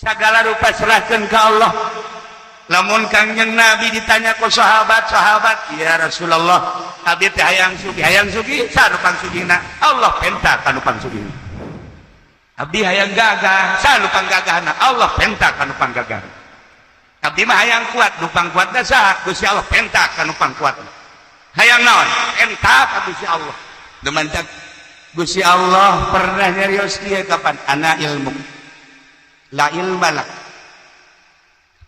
Segala rupa serahkan ke Allah. Lamun Kangjeng Nabi ditanya ku sahabat-sahabat, "Ya Rasulullah, abdi teh hayang sugih, hayang sugih, saha nu pangsugihna?" Allah penta kanu pangsugihna. Abdi hayang gagah, saha nu panggagahna? Allah penta kanu panggagahna. Abdi mah hayang kuat, nu pangkuatna saha? Gusti Allah penta kanu pangkuatna. Hayang naon? Penta ka Gusti Allah. Demantak Gusti Allah pernah nyarios kieu kapan? "Ana ilmu la ilma lak."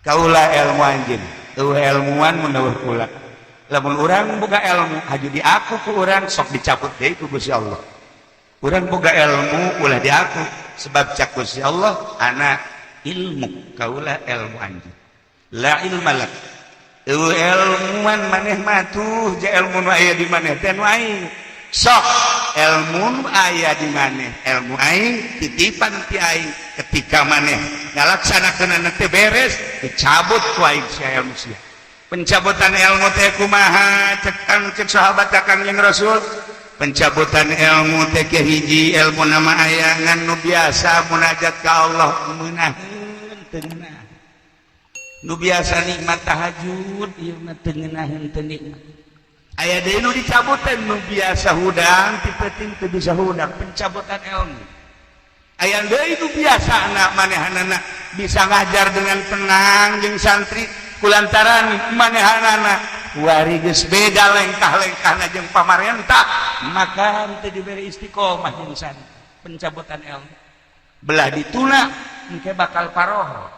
Kaula ilmu anjeun, euweuh ilmuwan mun euweuh kula. Lamun urang boga ilmu haju diaku ku urang, sok dicabut deui ku Gusti Allah. Urang boga ilmu ulah diaku, sebab cak Gusti Allah, "Ana ilmu," kaula ilmu anjeun. "La ilma lak," euweuh ilmuwan maneh mah. Tuh ja ilmu nu aya di maneh teh nu aing. Sok ilmu nu aya di maneh, ilmu aing, titipan ti aing. Ketika maneh ngalaksanakeun teh beres, dicabut ku aing sia ilmu sia. Pencabutan ilmu teh kumaha? Cek kang, cek sahabat ka Kangjeng Rasul, pencabutan ilmu teh ke hiji ilmu nama ayangan nu biasa munajat ka Allah meunaheun teu ngeunah, nu biasa nikmat tahajud ieu mah teu ngeunaheun, teu nikmat. Aya deui nu dicabutan, nu biasa hudang ti peuting teu bisa hudang, pencabutan ilmu. Aya deui nu biasa anak manehanana bisa ngajar dengan tenang jeung santri, kulantaran manehanana wari geus beda lengkah-lengkahna jeung pamarentah, maka teu diberi istiqomah jeung santri, pencabutan ilmu. Belah dituna engke bakal paroho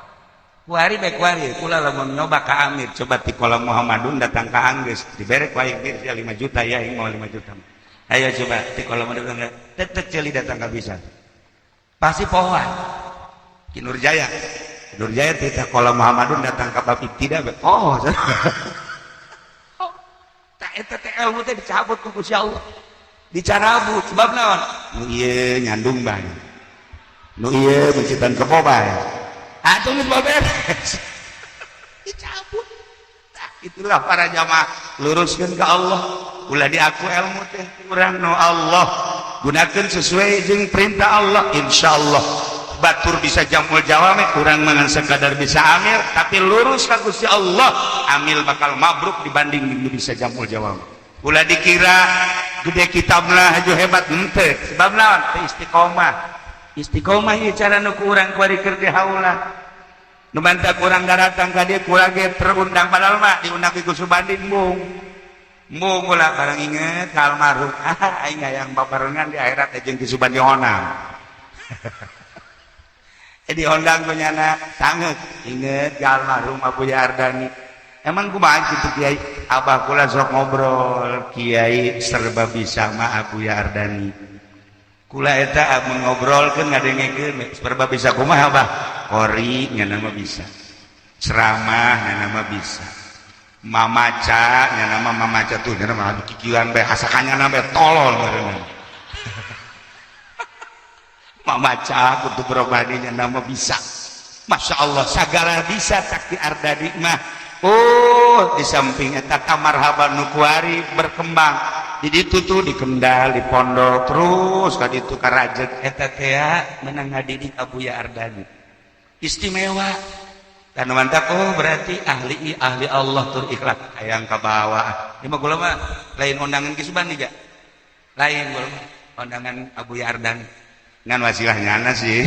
kuari bae kuari. Kula lamun nyoba ka Amir, coba ti kolam Muhammadun datang ka Anggeus, dibere ku aing 5 juta ya, aing mau 5 juta. Ayo coba ti kolam Muhammadun tetek ceuli datang ka bisa, pasti pohoan. Ki Nurjaya, Nurjaya titah kolam Muhammadun datang ka bab ibtida, oh tak eta teh ilmu teh dicabut ku Gusti Allah, dicarabut. Sebab naon? Nu ieu nyandung bae, nu ieu mencitan kebo bae, atuh geus beres dicabut. Nah, itulah para jamaah, luruskeun ke Allah, ulah diaku ilmu teh urang no Allah, gunakan sesuai jeung perintah Allah. Insyaallah batur bisa jamul jawame, kurang mangan sekadar bisa amil, tapi lurus ka Gusti Allah, amil bakal mabruk dibanding bisa jamul jawame. Ulah dikira gede kitabna haju hebat, henteu. Sebab naon? Teu istiqomah. Istiqomah ieu cara nu ku urang kuari keur di haula. Nu mantak urang daratang ka dieu, kurang ge terundang, padahal mah diundang ku Subanding mung mung ulah barang inget ka almarhum, ah aing hayang babarengan di akhirat jeung Ki Subandi Honam. Diundang ku nyana sanget inget ka almarhum Abu Yardani. Emang kumaha kitu, Kiai? Abah kula sok ngobrol, kiai serba bisa mah Abu Yardani. Kula eta amun ngobrolkeun, ngadengekeun, serba bisa kumaha, Abah? Qori nyana mah bisa, ceramah nyana mah bisa, mamaca nyana mah, mamaca tuh nyana mah kikieuan bae, asa kanyana bae tolol meureunna. Mamaca kutub robani nyana mah bisa. Masya Allah, sagala bisa tak di Ardani mah. Oh, di samping eta marhaban nu kuari berkembang di ditu tuh, di Kendal, di pondok, terus ka ditu ka Rajeg eta teh menang ngadidik Abuya Ardani istimewa dan mantap. Oh, berarti ahli ahli Allah tur ikhlas hayang ka bawah. Ieu mah kula mah lain undangan Ki Subandi ja, lain, kula mah undangan Abuya Ardani ngan wasilah nyana sih.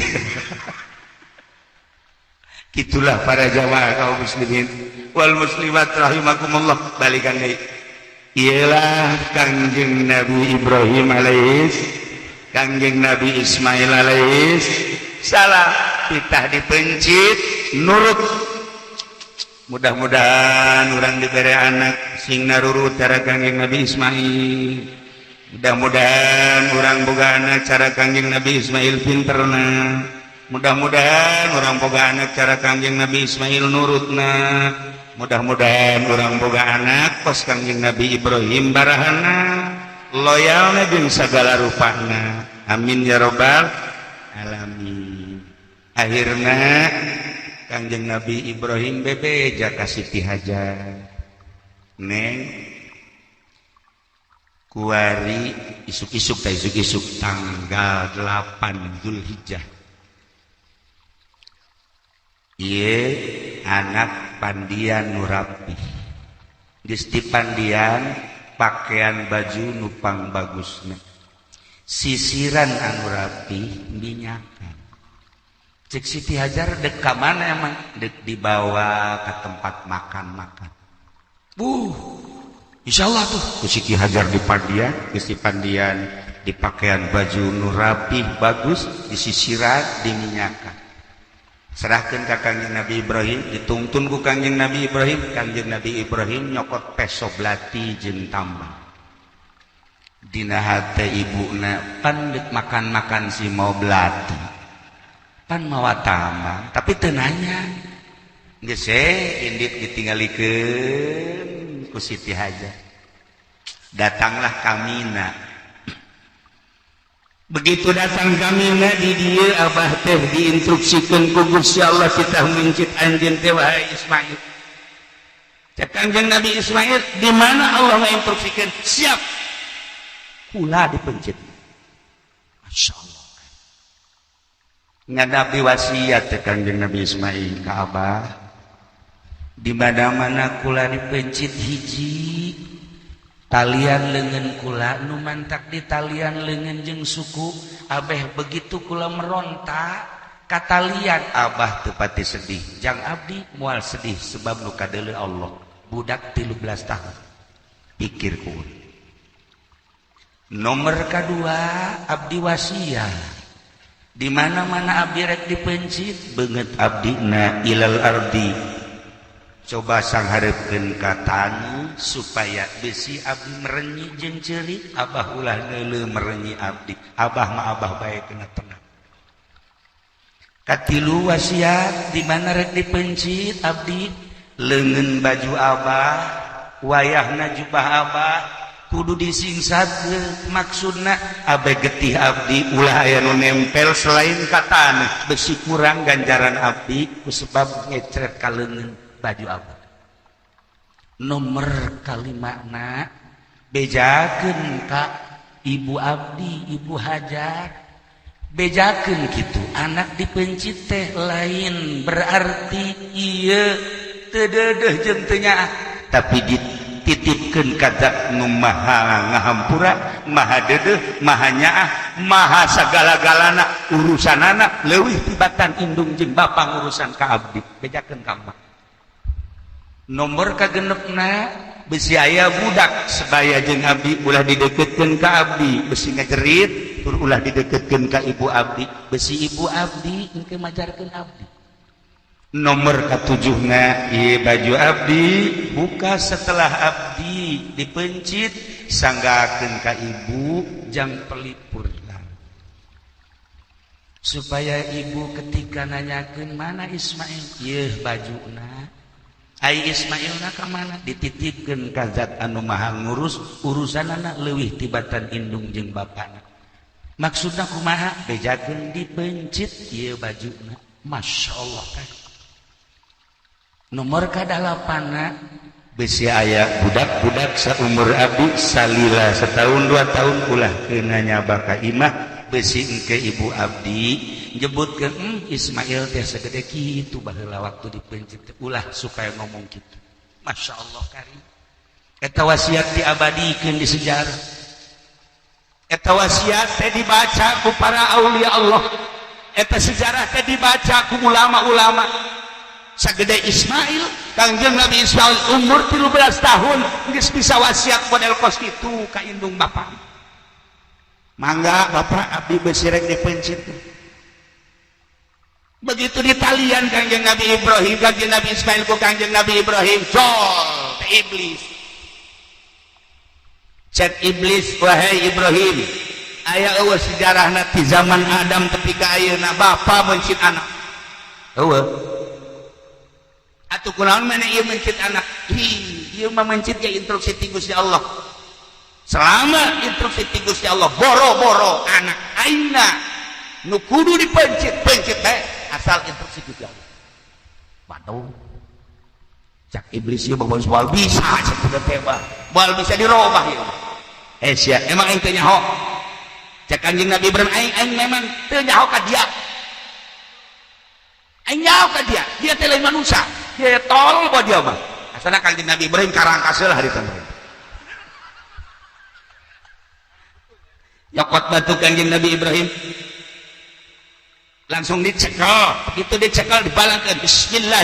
Gitulah para jamaah kaum muslimin wal muslimat rahimakumullah. Balikan deui, ialah Kangjeng Nabi Ibrahim alaihis, Kangjeng Nabi Ismail alaihis salam, titah dipencit nurut. Mudah-mudahan urang diberi anak sing narurut cara Kangjeng Nabi Ismail. Mudah-mudahan urang boga anak cara Kangjeng Nabi Ismail pinterna. Mudah-mudahan urang boga anak cara Kangjeng Nabi Ismail nurutna. Mudah-mudahan urang boga anak kos Kangjeng Nabi Ibrahim barahana, loyalna jeung segala rupana. Amin ya robbal alamin. Akhirnya Kangjeng Nabi Ibrahim bebeja ka Siti Hajar, "Neng, kuari isuk-isuk teh, isuk-isuk tanggal 8 Zulhijjah." Ieu anak pandian nu rapi, geus dipandian, pakaian baju nu pangbagusna, sisiran anu rapi, minyakan. Cek Siti Hajar, "Dek ka mana emang?" "Dek dibawa ke tempat makan-makan." Insyaallah tuh ku Siti Hajar dipandian. Geus dipandian, dipakaian baju nu rapih bagus, disisiran, diminyakan, serahkan ka Kangjeng Nabi Ibrahim. Dituntun ku Kangjeng Nabi Ibrahim. Kangjeng Nabi Ibrahim nyokot peso belati jeung tambang. Dina hate ibuna, "Pan dek makan-makan si mau belati, pan mawa tambang." Tapi teu nanya, geus indit ditinggalikeun ku Siti Hajar. Datanglah ka Mina. Begitu datang ka Mina, di dieu abah teh diinstruksikan ku Gusti Allah, kita mencit anjeun teh, wahai Ismail. Cek Kangjeng Nabi Ismail, "Di mana Allah ngainstruksikan?" "Siap kula dipencit." Masya Allah, ngadap wasiat teh Kangjeng Nabi Ismail ka abah, "Di mana-mana kula dipencit, hiji, talian lengan kula nu mantak di talian lengan jeung suku abeh. Begitu kula meronta ka talian, abah teu pati sedih. Jang abdi moal sedih, sebab nu kadeuleu Allah." Budak 13 tahun pikir ku. Nomor kedua, abdi wasiat, di mana-mana abdi rek dipencit, beungeut abdi na ilal ardi, coba sangharepkeun ka tani supaya besi abdi merenyi jeung ceurik. Abah ulah neuleu merenyi abdi, abah mah abah bae kena tenang." Katilu wasiat, di mana rek dipencit abdi, leungeun baju abah, wayahna jubah abah kudu disingsat. Maksudna, abe getih abdi ulah aya nu nempel selain ka taneuh, besi kurang ganjaran abdi kusebab ngecret ka leungeun baju abah. Nomor kalimana, bejakeun ka ibu abdi, Ibu Hajar, bejakeun gitu, anak dipencit teh lain berarti ieu teu deudeuh jeung teu nyaah, tapi dititipkeun ka zat nu maha ngahampura, maha deudeuh, maha nyaah, maha sagala-galana. Urusanana leuwih tibatan indung jeung bapa ngurusan ka abdi. Bejakeun ka emak. Nomor kagenepna, besi aya budak sebaya jeung abdi, ulah dideketkeun ka abdi, besi ngajerit. Tur ulah dideketkeun ka ibu abdi, besi ibu abdi engke majarkeun abdi. Nomor katujuhna, ieu baju abdi buka setelah abdi dipencit, sanggakeun ka ibu jang pelipur, supaya ibu ketika nanyakeun, "Mana Ismail?" "Ieu bajuna." "Ai Ismail na ka mana?" "Dititipkeun ka zat anu maha ngurus, urusanana leuwih tibatan indung jeung bapana." Maksudna kumaha? Bejakeun dipencit, ieu bajuna. Masya Allah kan. Nomor kadalapana, besi aya budak-budak saumur abdi salila setahun 2 tahun, ulah kena nyaba ka imah, besi engke ibu abdi nyebutkeun, Ismail teh segede kitu baheula waktu dipencit." Ulah supaya ngomong gitu. Masya Allah karim. Eta wasiat diabadikeun di sejarah. Eta wasiat teh dibaca ku para aulia Allah. Eta sejarah teh dibaca ku ulama-ulama. Sagede Ismail, Kangjeng Nabi Ismail umur 13 tahun geus bisa wasiat model kos kitu ka indung bapak. "Mangga bapak, abdi besi rek dipencit." Begitu ditalian Kangjeng Nabi Ibrahim, Kangjeng Nabi Ismail ku Kangjeng Nabi Ibrahim, jol iblis. Cek iblis, "Wahai Ibrahim, aya eueuh sejarahna ti zaman Adam tepi ka ayeuna bapa mencit anak? Eueuh. Atuh kunaon maneh ieu mencit anak?" "Ih, ieu mah mencit ya instruksi ti Gusti Allah. Selama instruksi ti Gusti Allah, boro-boro anak aingna nu kudu dipencit, pencit bae, asal instruksi Gusti Allah." "Waduh," cak iblis, "ieu mah moal bisa, cek teh moal bisa dirobah ieu mah." "Eh sia, emang aing teu nyaho?" Cek Kanjeng Nabi Ibrahim, "Aing aing memang teu nyaho ka dia." Aing nyaho ka dia, dia teh lain manusia. Dia tolol bae dia mah. Asana Kangjeng Nabi Ibrahim karangkas heula harita mah. Nyokot batu Kangjeng Nabi Ibrahim. Langsung dicekel, begitu dicekel dibalangkeun bismillah.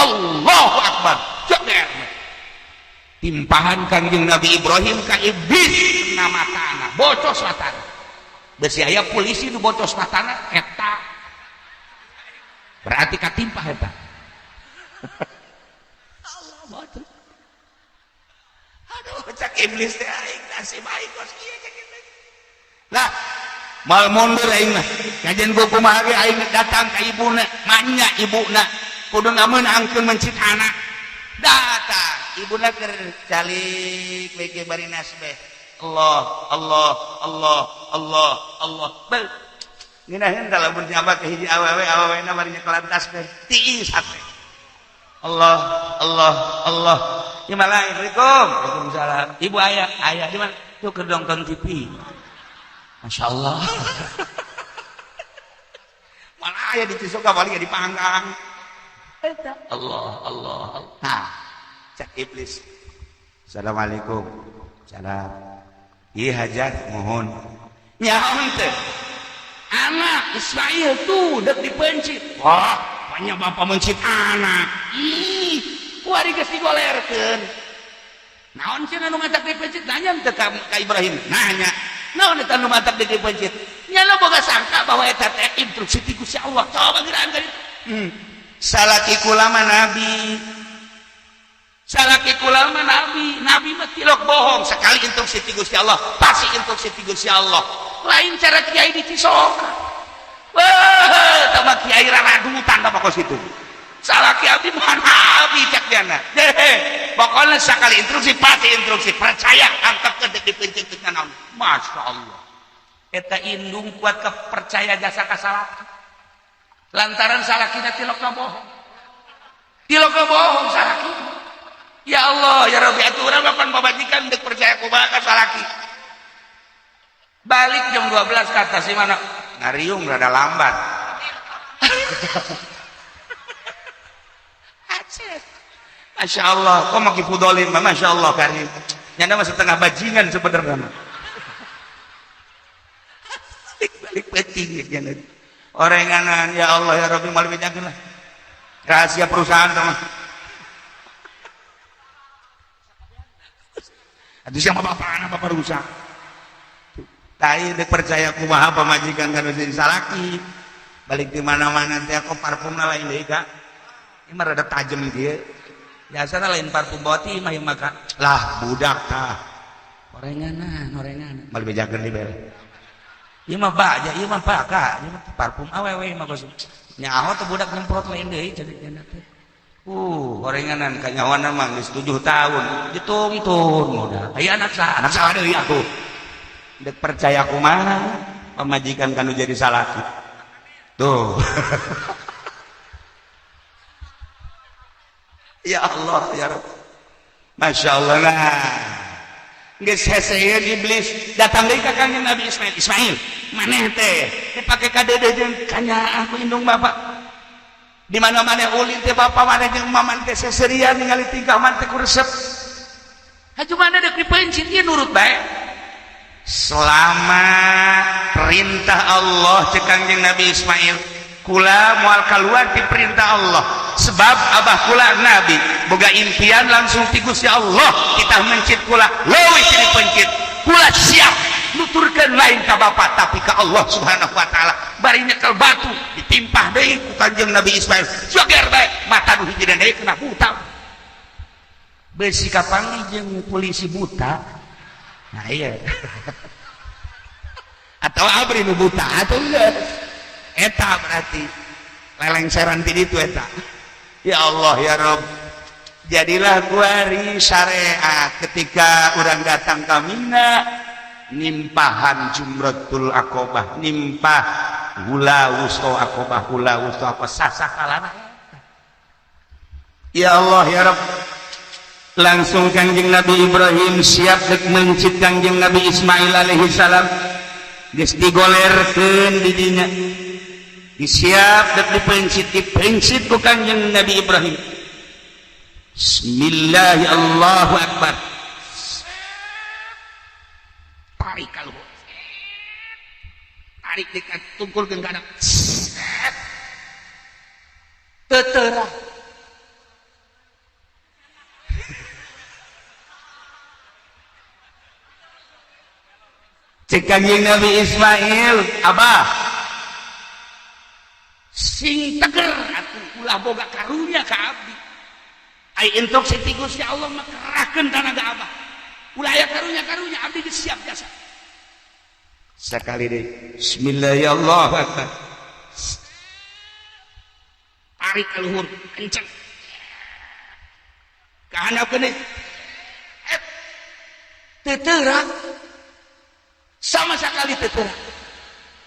Allahu akbar. Joger. Timpahan Kangjeng Nabi Ibrahim ka iblis kena matana, bocos matana. Besi aya polisi nu bocos matana eta. Berarti katimpah eta. Allah bocos. Aduh, cak iblis teh aing nasib aing kos kieu cak iblis. Lah, mal mundur aing mah. Kajian ku kumaha ge aing datang ka ibuna, manya ibuna kudu ngameunangkeun mencit anak. Datang ibuna keur calik we bari nasbeh. Allah, Allah, Allah, Allah, Allah. Bel. Ngeunaheun tah lamun nyaba ka hiji awewe, awewena bari nyekelan tasbeh. Tiis hate. Allah, Allah, Allah. Ya malah, Assalamualaikum. Waalaikumsalam. Ibu ayah, ayah di mana? Tuh keur nonton TV. Masya Allah. Malah ayah di Cisoka paling di panggang. Allah, Allah, Allah. Nah, cak iblis. Assalamualaikum. Salam. Iya hajat mohon. Nyaon teh. Anak Ismail tuh dek dipencit. Wah, banyak bapak mencit anak. Ih, kuari geus digolerkeun. Naon cenah nu matak dipencit? Nanya teh ka Ibrahim. Nanya. Naon eta nu matak dipencit? Nya lo boga sangka bahwa eta teh instruksi ti Gusti Allah. Coba geuraan ka ditu. Salaki kula mah nabi. Salaki kula mah nabi. Nabi mah tilok bohong. Sekali instruksi ti Gusti Allah, pasti instruksi ti Gusti Allah. Lain cara kiai di Cisoka. Wah, tambah kiai raradutan apa kos itu. Salaki abdi mah nabi cak diana. Deh, pokoknya sekali instruksi pasti instruksi. Percaya angkat ke dipencet dengan naon. Masya Allah. Eta indung kuat kepercaya jasa kasalaki. Lantaran salakina tilok bohong. Tilok bohong salaki. Ya Allah, ya Rabbi atuh urang mah pan pamajikan deuk percaya kumaha ka salaki. Balik jam 12 kata si mana? Ngariung rada lambat. Masya Allah, kok maki fudolin, Masya Allah karim. Nyanda mah setengah bajingan sebenarnya. Balik penting ya. Orenganan ya Allah ya Rabbi malu bejakeun lah. Rahasia perusahaan teman. Atuh siapa bapak anak bapak rusak. Tai dek percaya kumaha pamajikan kan jadi salaki. Balik di mana-mana teh kok parfumna lain deui ka. Ini mah rada tajem kieu. Biasana lain parfum boti mah ieu mah lah budak tah. Orenganan, orenganan. Mal bejakeun di bere. Ieu mah baja, ieu mah baka, ieu mah parfum awewe mah kos. Nyaho teh budak nyemprot lain deui jadi cenah teh. Orenganan kanyahoana mah geus 7 tahun ditungtun udah. Aya anak saha? Anak saha deui atuh. Dek percaya kumaha pamajikan kanu jadi salaki. Tuh. Ya Allah ya Rabb. Masya Allah lah. Geus heseun iblis datang deui ka Kangjeng Nabi Ismail. Ismail, maneh teh dipake kadeudeung jeung kanyaah ku indung bapak. Di mana maneh ulin teh bapak maneh jeung maman teh seserian ningali tingkah maneh teh ku resep. Haju maneh deuk dipencit ieu nurut bae. Selama perintah Allah cek Kangjeng Nabi Ismail, kula moal kaluar ti perintah Allah. Sebab abah kula nabi boga impian langsung ti Gusti Allah, kita mencit kula leuwih ti dipencit. Kula siap nuturkeun lain ka bapak tapi ka Allah Subhanahu wa taala. Bari nyekel batu ditimpah deui ku Kangjeng Nabi Ismail. Joger bae mata nu hiji deui kena buta. Besi kapanggih jeung polisi buta. Nah iya. Atau abri nu buta atau enggak. Eta berarti lelengseran ti ditu eta. Ya Allah ya Rob. Jadilah kuari syariat ketika orang datang ka Mina nimpahan jumratul aqobah, nimpah hula wusto aqobah, hula wusto apa sasakalana. Ya Allah ya Rob. Langsung Kangjeng Nabi Ibrahim siap dek mencit Kangjeng Nabi Ismail alaihi salam. Geus digolerkeun di dinya. Disiap dek dipencit, dipencit ku Kangjeng Nabi Ibrahim. Bismillah, Allahu Akbar. Tarik ka luhur. Tarik dekat tungkulkeun ka handap. Teu terang. Cek Kangjeng Nabi Ismail, "Abah, sing teger atuh, ulah boga karunya ka abdi. Ai instruksi ti Gusti Allah mah kerahkeun tanaga abah. Ulah aya karunya-karunya, abdi geus siap jasa." Sekali deui, Bismillahirrahmanirrahim. Tarik ka luhur, kenceng. Ka handap deui. Teu terang. Sama sekali teu terang.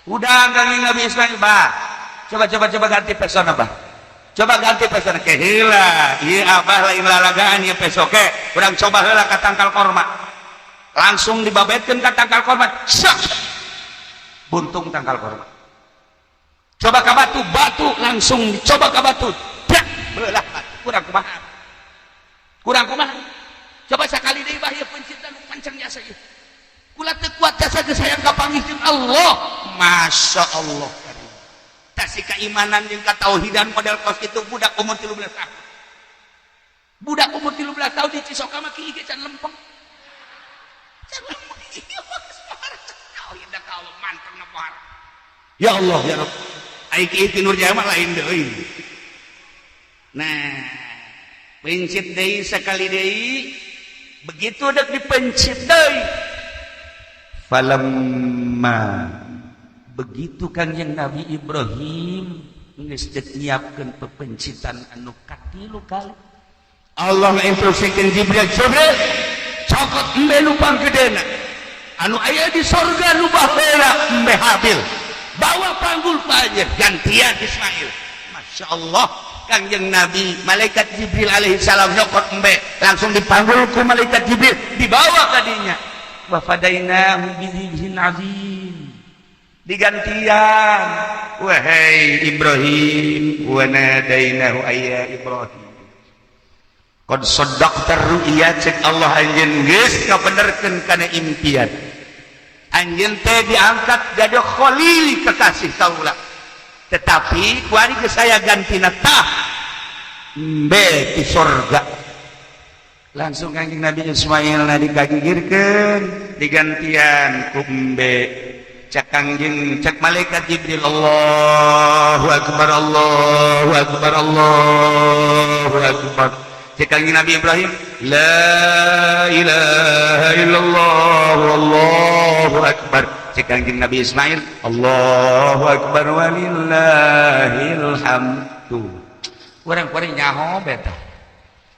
Udah Kangjeng Nabi Ismail, "Bah, coba coba coba ganti pesona, Bah. Coba ganti pesona ke heula. Ieu abah lain lalagaan ieu peso ke. Urang coba heula ka tangkal korma." Langsung dibabetkeun ka tangkal korma. Sak. Buntung tangkal korma. Coba ka batu, batu langsung dicoba ka batu. Dak, belah batu. Kurang kumaha? Kurang kumaha? Coba sekali deui, Bah, ieu pencitan panceng jasa ieu. Kula teu kuat jasa geus hayang kapanggih jeung Allah. Masya Allah. Kasih keimanan jeung katauhidan model kos itu budak umur 13 tahun. Budak umur 13 tahun di Cisoka mah kieu can lempeng. Can lempeng. Tauhid ka Allah manteng ngapohara. Ya Allah ya Rabb. Ai kieu ti Nur Jaya mah lain deui. Nah, pencit deui sekali deui. Begitu dek dipencit deui. Falamma, begitu Kangjeng Nabi Ibrahim geus nyiapkeun pepencitan anu katilu kali, Allah ngainstruksikeun Jibril, "Jibril, cokot embe nu panggedena anu aya di sorga, nu baheula embe Habil, bawa panggul aja gantian Ismail." Masya Allah, Kangjeng Nabi, malaikat Jibril alaihi salam nyokot embe, langsung dipanggul ku malaikat Jibril, dibawa kadinya. Wa fadainahu bidzibhin azim, digantian. Wahai Ibrahim, wa nadainahu ayya Ibrahim qad saddaqta ru'ya. Cek Allah, anjeun geus ngabenerkeun kana impian anjeun teh, diangkat jadi khalil, kekasih kaula. Tetapi kuari geus saya gantina tah embe di sorga. Langsung Kanjeng Nabi Ismail na digagigirkeun, digantian ku embe. Cek Kangjeng, cek malaikat Jibril, Allahu akbar, Allahu akbar, Allahu akbar. Cek Kangjeng Nabi Ibrahim, la ilaha illallah, Allahu akbar. Cek Kangjeng Nabi Ismail, Allahu akbar walillahil hamdu. Urang-urang nyaho beta.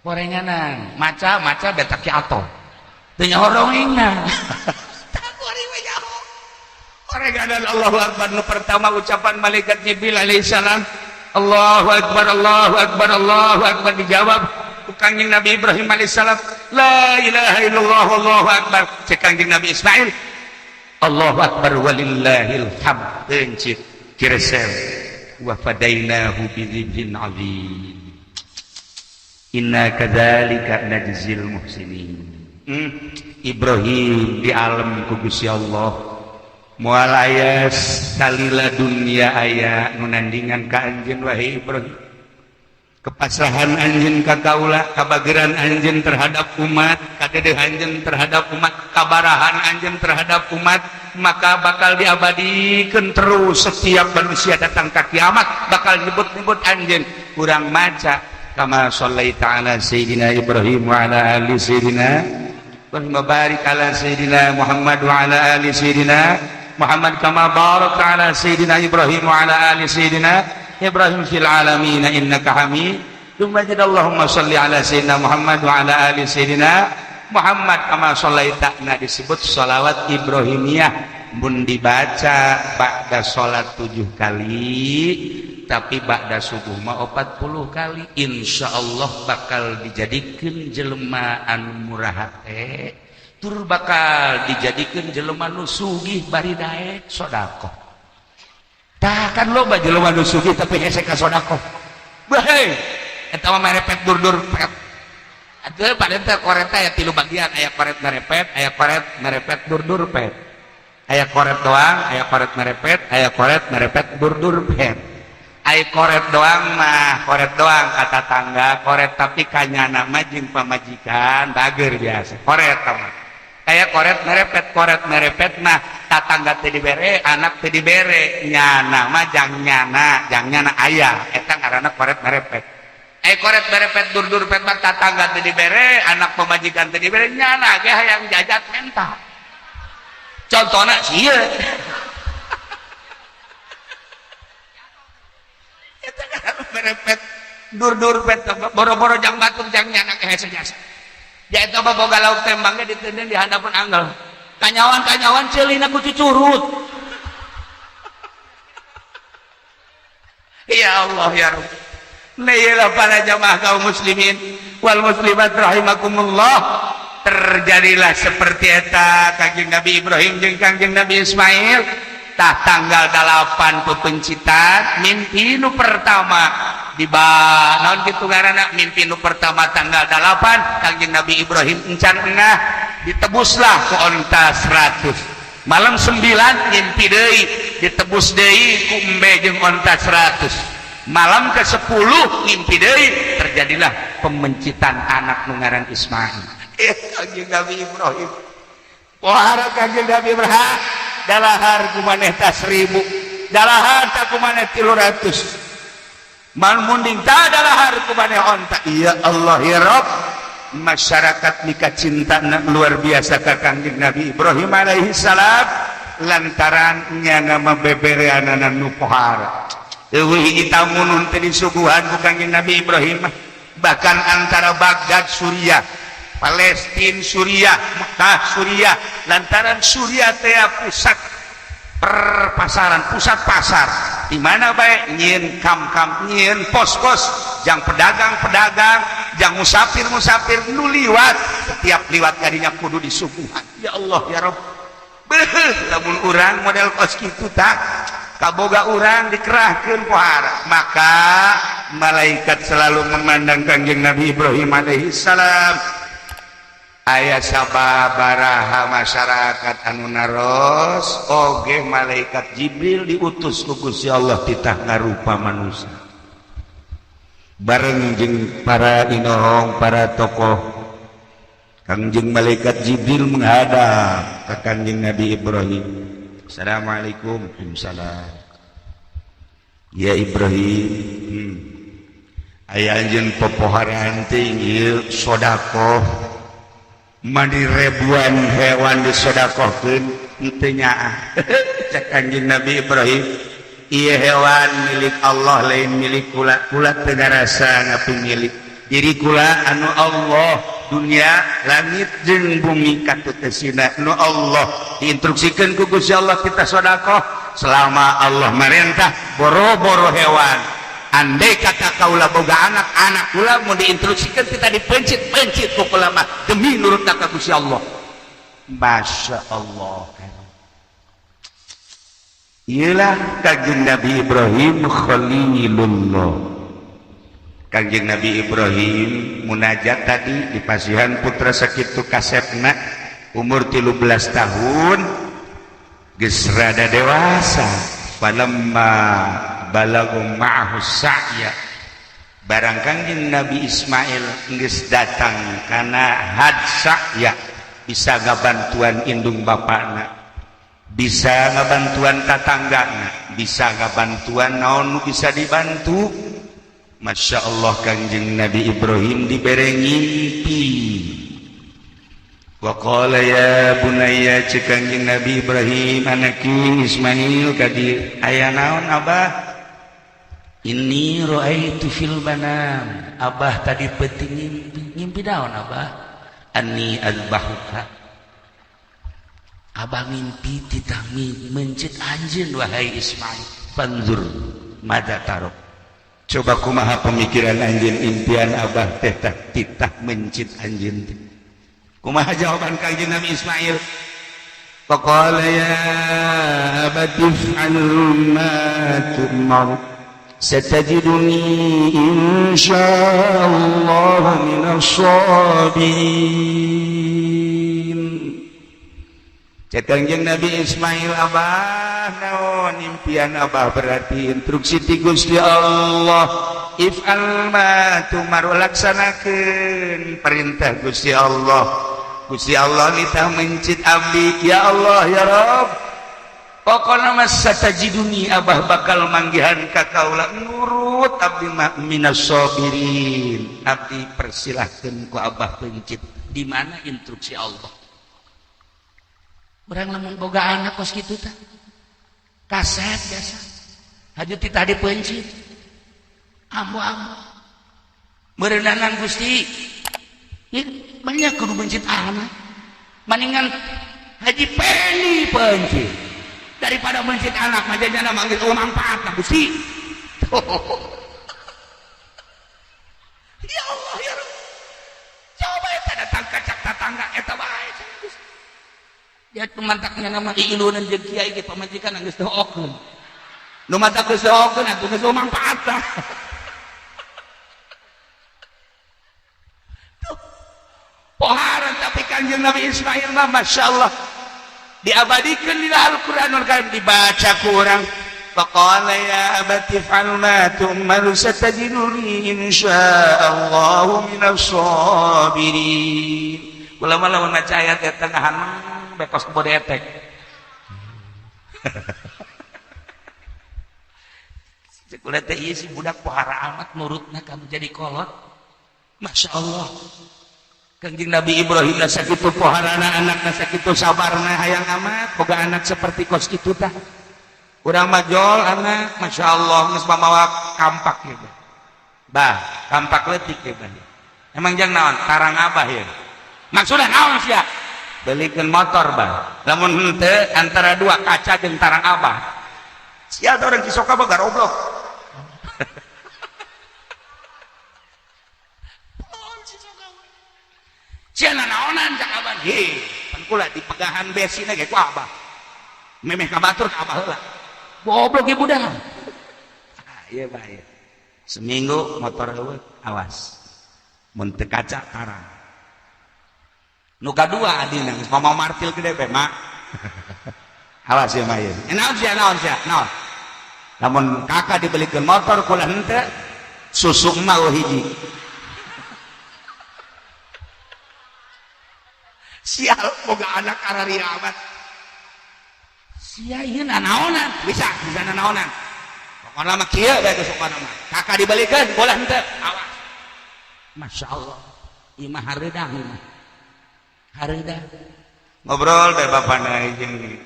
Gorenganan, maca maca beta ki ato. Teu nyaho dongengna. Gorenganan Allahu akbar nu pertama ucapan malaikat Jibril alaihissalam, Allahu akbar, Allahu akbar, Allahu akbar, dijawab ku Kangjeng Nabi Ibrahim alaihissalam, la ilaha illallah, Allahu akbar. Cek Kangjeng Nabi Ismail, Allahu akbar walillahil hamd. Pencit kiresel, wa fadainahu bidzibhin azim. Inna kadzalika najzil muhsinin. Ibrahim di alam ku Gusti Allah, moal aya salila dunia aya nu nandingan ka anjeun, wahai Ibrahim. Kepasrahan anjeun ka kaula, kabageran anjeun terhadap umat, kadedeh anjeun terhadap umat, kabarahan anjeun terhadap umat, maka bakal diabadikan terus. Setiap manusia datang ke kiamat bakal nyebut-nyebut anjeun. Kurang maca kama shallaita ala sayyidina Ibrahim wa ala ali sayyidina Ibrahim, barik ala sayyidina Muhammad wa ala ali sayyidina Muhammad kama barakta ala sayyidina Ibrahim wa ala ali sayyidina Ibrahim fil alamin innaka Hamidum Majid. Allahumma shalli ala sayyidina Muhammad wa ala ali sayyidina Muhammad kama shallaita. Nah, disebut sholawat Ibrahimiyah. Mun dibaca ba'da salat 7 kali, tapi ba'da subuh mah 40 kali, insya Allah bakal dijadikan jelema anu murah hate, tur bakal dijadikan jelema nu sugih bari daek sedekah. Tah kan loba jelema nu sugih tapi hese ka sedekah. Bae eta mah merepet dur-dur pet. Atuh pada teh koret aya tilu bagian, aya koret merepet, aya koret merepet dur-dur pet. Aya koret doang, aya koret merepet, aya koret merepet dur-dur pet. Aya koret doang mah, koret doang kata tangga, koret tapi kanyana mah jeung pamajikan bager biasa. Koret mah. Kayak koret merepet mah tatangga teu dibere, anak teu dibere, nyana mah jang nyana aya, eta ngaranna koret merepet. Koret merepet dur-dur pet mah tatangga teu dibere, anak pamajikan teu dibere, nyana ge hayang jajat menta. Contohna sieun. Eta ngaranna merepet dur-dur pet boro-boro jang batur jang nyana ge hese jasa. Ja eta mah boga lauk tembangnya ditenden di handapeun angel. Kanyawan-kanyawan ceulina ku cucurut. Ya Allah ya Rabb. Nailah para jamaah kaum muslimin wal muslimat rahimakumullah. Terjadilah seperti eta Kangjeng Nabi Ibrahim jeung Kangjeng Nabi Ismail. Tah tanggal 8 pepencitan mimpi nu pertama di naon kitu ngaranna mimpi nu pertama tanggal 8 Kangjeng Nabi Ibrahim encan engah ditebuslah ku onta 100. Malam 9 mimpi deui ditebus deui ku embe jeung onta 100. Malam ke-10 mimpi deui terjadilah pemencitan anak nu ngaran Ismail. Kangjeng Nabi Ibrahim pohara Kangjeng Nabi Ibrahim dalahar ku maneh ta 1000 dalahar ta ku maneh 300 mal munding ta dalahar ku maneh onta. Ya Allah ya Rabb, masyarakat mika cinta luar biasa ka Kangjeng Nabi Ibrahim alaihi salam lantaran nyana mabebereanana nu pohara. Eueuh hiji tamu nu teu disuguhan ku Kangjeng Nabi Ibrahim, bahkan antara Baghdad Suriah, Palestina Suriah, Mekah Suriah, lantaran Suriah teh pusat perpasaran, pusat pasar di mana bae nyieun kam-kam, nyieun pos-pos jang pedagang-pedagang, jang musafir-musafir nu liwat, setiap liwat kadinya kudu disuguhan. Ya Allah ya Rabb. Beuh, lamun urang model kos kitu tah kaboga urang dikerahkeun pohara. Maka malaikat selalu memandang Kangjeng Nabi Ibrahim alaihi salam. Aya sababaraha masyarakat anu naros oge malaikat Jibril diutus ku Gusti Allah titah ngarupa manusia bareng jeung para inohong para tokoh. Kangjeng malaikat Jibril menghadap ke Kangjeng Nabi Ibrahim. Assalamualaikum. Waalaikumsalam. Ya Ibrahim, aya anjeun popoharaan teh ieu sedekah mandi ribuan hewan disodakohkeun henteu nyaah. Cek Kangjeng Nabi Ibrahim, ieu hewan milik Allah lain milik kula, kula teu ngarasa ngapimilik diri kula anu Allah, dunia langit jeung bumi katutesina nu Allah. Diinstruksikeun ku Gusti Allah kita sedekah selama Allah merintah boro-boro hewan. Andai kata kaula boga anak, anak kula mau diinstruksikan kita dipencit-pencit ku kula mah demi nurut ka Gusti Allah. Masya Allah. Iyalah Kangjeng Nabi Ibrahim Khalilullah. Kangjeng Nabi Ibrahim munajat tadi di pasihan putra sakitu kasepna umur 13 tahun geus rada dewasa. Falamma balagu ma'ahu sa'ya, barang Kangjeng Nabi Ismail geus datang kana had sa'ya, bisa ngabantuan indung bapakna, bisa ngabantuan tatanggana, bisa ngabantuan naon nu bisa dibantu. Masya Allah Kangjeng Nabi Ibrahim dibere ngimpi. Wa qala ya bunayya, ceuk Kangjeng Nabi Ibrahim, anaki Ismail kadi aya naon abah? Inni ra'aitu fil manam. Abah tadi peuting ngimpi. Ngimpi naon abah? Anni azbahuka. Abah ngimpi titah mencit anjeun wahai Ismail. Fanzur madza tarok. Coba kumaha pemikiran anjeun impian abah teh titah mencit anjeun teh. Kumaha jawaban Kangjeng Nabi Ismail? Faqala ya abati if'al ma tu'mar satajiduni insyaallah minas sabirin. Cek Kangjeng Nabi Ismail, abah naon impian abah? Berarti instruksi ti Gusti Allah, if'al ma tu'mar, laksanakeun perintah Gusti Allah. Gusti Allah nitah mencit abdi, ya Allah ya Rabb, pokokna mah satajiduni, abah bakal manggihan ka kaula, nurut abdi mah, minas sabirin. Abdi persilahkeun ku abah pencit. Di mana instruksi Allah? Urang lamun boga anak kos kitu tah kaset biasa haju ti tadi pencit ambo-ambo meureunanan Gusti. Ya, banyak kudu mencit anak, mendingan haji peni pencit daripada mencit anak majanya manggil, oh manfaat lah Gusti. Ya Allah ya Rabb, coba eta datang kacak tetangga eta bae. Ya tumantaknya nama iilunan jeung kiai ge pamajikan geus doakeun. Nu matak geus doakeun atuh geus manfaat tah. Tuh. Poharan tapi Kanjeng Nabi Ismail mah Masya Allah diabadikan di Al-Qur'anul Karim, dibaca ku urang, faqala ya abati if'al ma tu'mar satajiduni insyaallah minas sabirin. Ulama lamun maca ayat eta ngahan bekos kebode etek. Cek kula teh ieu si budak pohara amat nurutna kamu jadi kolot. Masya Allah. Kangjeng Nabi Ibrahim na sakitu poharana anakna, sakitu sabarna, hayang amat boga anak seperti kos kitu tah. Urang majol anak, Masya Allah, geus mamawa kampak ieu. Bah, kampak leutik ieu bah. Emang jang naon? Tarang abah ieu. Maksudna naon sia? Belikan motor bah, lamun henteu antara dua kaca jeung tarang abah. Sia orang Cisoka mah garoblok. Sia nanaonan cak abah, he pan kula dipegahan besina ge ku abah, memeh ka batur ka abah heula, goblok ieu budak. Ah ieu bah ieu seminggu motor eueuh, awas mun teu kaca tarang. Nu kadua adina geus mama martil gede be mak. Awas ya mah ieu. Naon sia, naon sia, naon? Lamun kakak dibelikeun motor kula henteu, susu emak hiji. Sial boga anak araria amat. Sia ieu nanaonan, bisa bisa nanaonan. Pokona mah kieu bae geus pokona mah. Kakak dibelikeun kula henteu, awas. Masya Allah, ieu mah hareudang ieu mah. Hareuda ngobrol bae bapana jeung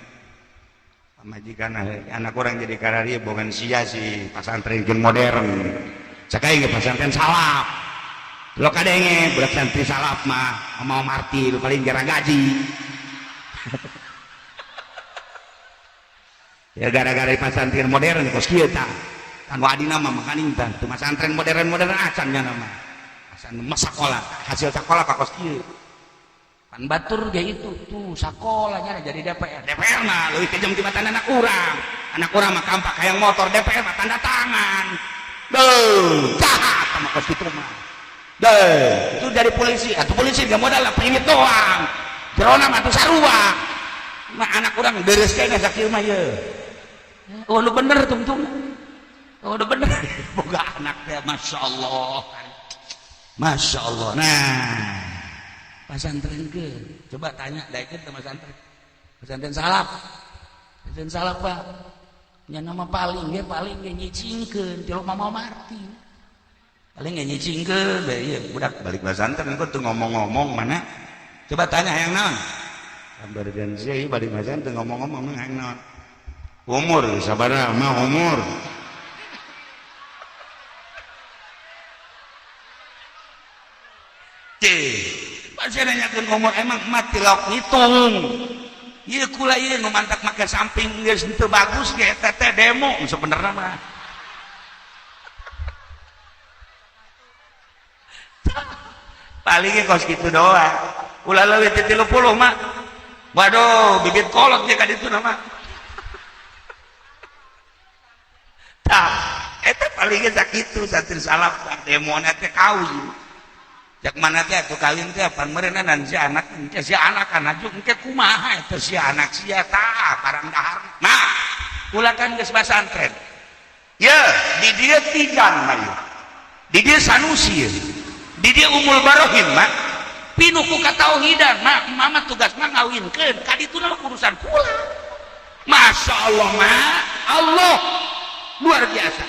pamajikan, anak orang jadi kararia bukan sia si pasantren jeung modern cek aing ge pasantren salaf lo kadenge budak santri salaf mah mau martil paling jarang gaji. Ya gara-gara pasantren modern kos kieu tah kan adina mah makaning tah teu pasantren modern-modern acan nya mah acan mah sakola hasil sakola ka kos kieu. Pan batur ge itu tuh sakolanya jadi DPR. DPR mah leuwih kejam tibatan anak urang. Anak urang mah kampak hayang motor, DPR mah tanda tangan. Duh, jahat sama kos kitu mah. Duh, itu dari polisi. Atuh polisi ge modal pengit doang. Jerona mah atuh sarua. Mah anak urang deres kayaknya sakieu mah ye. Oh, nu bener tungtung. Oh, udah bener. Boga anak teh Masya Allah. Masya Allah. Nah, pesantren ke coba tanya daekeun ke pesantren, pesantren salaf, pesantren salaf pak nya nama paling ge nyicingkeun ti Mama Marti, paling ge nyicingkeun bae ieu budak balik pesantren kok teu ngomong-ngomong mana. Coba tanya hayang naon gambarkeun sia ieu balik pesantren ngomong-ngomong hayang naon, umur sabaraha mah umur. Pasti nanyakeun umur emang mati lauk ngitung. Ieu kula ieu nu mantak make samping geus teu bagus ge eta teh demo sebenarnya mah. Paling ge kos kitu doang. Ulah leuwih ti 30 mah. Waduh, bibit kolot dia ka ditu nama. Tah, eta paling ge sakitu santri salaf demona teh kawin. Cak mana teh atuh kawin teh pan meureunna si anak engke si anak kan aju engke kumaha eta si anak sia tah barang dahar. Nah, kula kan geus pasantren. Ye, di dieu Tijan mah ieu. Di dieu Sanusi ieu. Di dieu Umul Barohin mah. Pinuh ku katauhidan mah, mama tugas mah ngawinkeun, ka ditu mah urusan kula. Masya Allah mah, Allah luar biasa.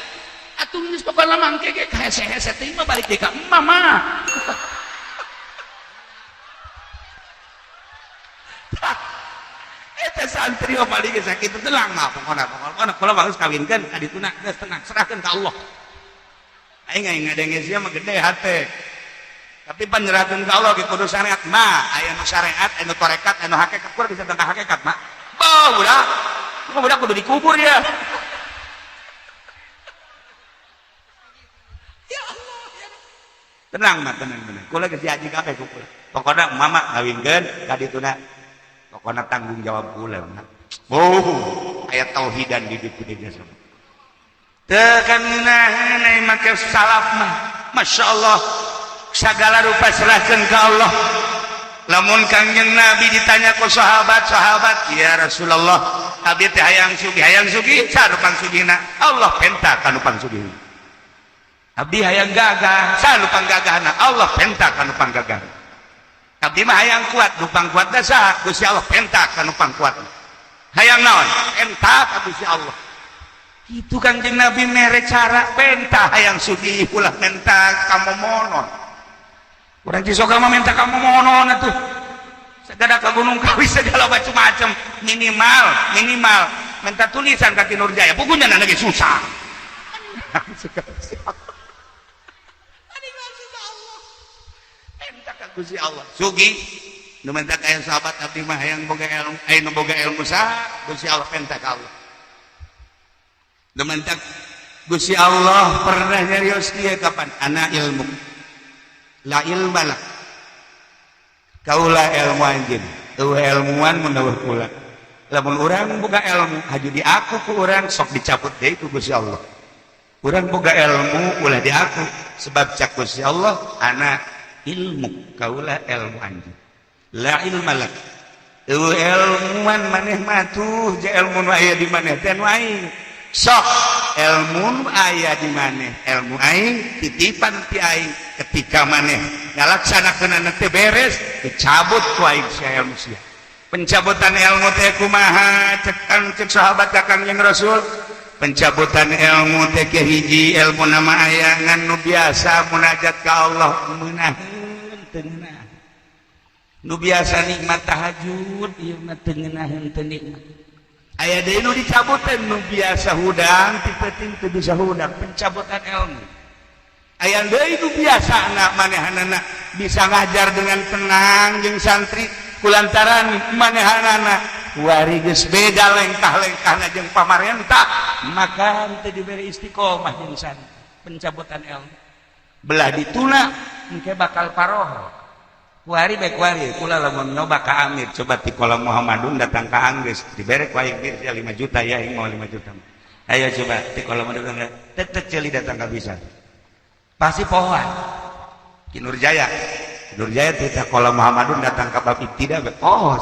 Atuh geus pokona mah engke ge hese-hese teh mah balik deui ka emak mah. Eta santri mah paling geus sakitu tenang mah pokona pokona kula mah geus kawinkeun ka dituna geus tenang serahkeun ka Allah. Aing aing ngadenge sia mah gede hate. Tapi penyerahkeun ka Allah ge kudu syariat mah, aya nu syariat, aya nu tarekat, aya nu hakikat, kurang bisa tentang hakikat mah. Bah budak. Mah budak kudu dikubur ya. Ya Allah, ya. Tenang mah, tenang tenang. Kula geus diaji kabeh ku kula. Pokona mama ngawinkeun ka dituna. Pokona tanggung jawab kula mah. Oh, aya tauhidan di ditu dieu sama. Teu kan ngeunaheun ai make salaf mah. Masya Allah. Segala rupa serahkan ke Allah. Lamun Kangjeng Nabi ditanya ku sahabat-sahabat, ya Rasulullah, abdi teh hayang sugih saha nu pangsugihna? Allah penta ka nu pangsugihna. Abdi hayang gagah, saha nu panggagahna? Allah penta ka nu panggagahna. Abdi mah hayang kuat, nu pangkuatna saha? Gusti Allah penta ka nu pangkuatna. Hayang naon? Penta ka Gusti Allah. Itu Kangjeng Nabi mere cara penta hayang sugih ulah menta kamomonon. Urang Cisoka mah minta kamu monon atuh. Segala ke Gunung Kawi segala macam-macam minimal minimal minta tulisan ka Ki Nurjaya bukunya lagi susah. Minta ka Gusti Allah. Sugi nu minta ka sahabat abdi mah hayang boga ilmu, aya nu boga ilmu saha? Gusti Allah minta ka Allah. Nu minta Gusti Allah pernah nyarios kieu kapan? Ana ilmu. La ilma lak. Kaula ilmu anjeun. Eueuh ilmuan mun eueuh kula. Lamun urang boga ilmu, haju diaku ku urang sok dicabut deui ku Gusti Allah. Urang boga ilmu ulah diaku sebab cak Gusti Allah ana ilmu, kaula ilmu anjeun. La ilma lak. Eueuh ilmuan maneh mah tuh je ilmu nu aya di maneh teh nu aing. Sok ilmu aya di maneh, ilmu aing titipan ti aing ketika maneh ngalaksanakeun teh beres dicabut ku aing sia ilmu sia. Pencabutan ilmu teh kumaha cek kang cek sahabat ka Kangjeng Rasul? Pencabutan ilmu teh hiji ilmu nama aya ngan nu biasa munajat ka Allah meunaheun teu ngeunah. Nu biasa nikmat tahajud ieu mah teu ngeunaheun teu nikmat. Aya deui nu dicabutan nu biasa hudang ti peuting teu bisa hudang pencabutan ilmu. Aya deui nu biasa anak manehanana bisa ngajar dengan tenang jeung santri kulantaran manehanana wari geus beda lengkah-lengkahna jeung pamarentah maka teu diberi istiqomah jeung santri pencabutan ilmu. Belah dituna engke bakal paroho. Kuari bae kuari kula lamun nyoba ka Amir coba ti kolam Muhammadun datang ka Anggeus dibere ku aing 5 juta ya aing mau 5 juta. Ayo coba ti kolam Muhammadun tetep ceuli datang ka bisa. Pasti pohoan. Ki Nurjaya. Ki Nurjaya ti kolam Muhammadun datang ka bab ibtida oh.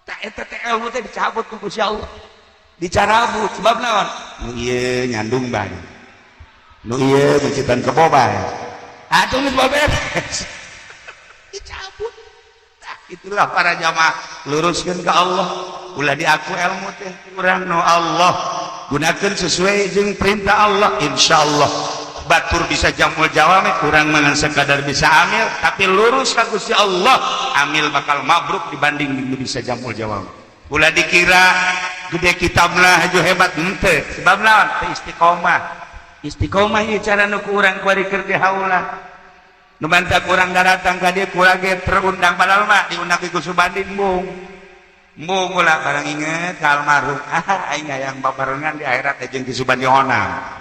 Tak eta teh ilmu teh dicabut ku Gusti Allah. Dicarabut sebab naon? Nu ieu nyandung bae. Nu ieu mencitan kebo bae. Aduh geus beres. Dicabut. Nah, itulah para jamaah luruskeun ka Allah. Ulah diaku ilmu teh urang nu Allah. Gunakeun sesuai jeung perintah Allah insyaallah. Batur bisa jamul jawame kurang mangan sekadar bisa amil tapi lurus ka Gusti Allah amil bakal mabruk dibanding bisa jamul jawame. Ulah dikira gede kitabna haju hebat henteu sebab naon teu istiqomah. Istiqomah ieu cara nu ku urang kuari keur di haula. Nu mantak urang daratang ka dieu kula ge terundang padahal mah diundang ku Subandin bung. Embung ulah barang inget ka almarhum. Ah aing hayang babarengan di akhirat teh jeung Ki Subandi Honang.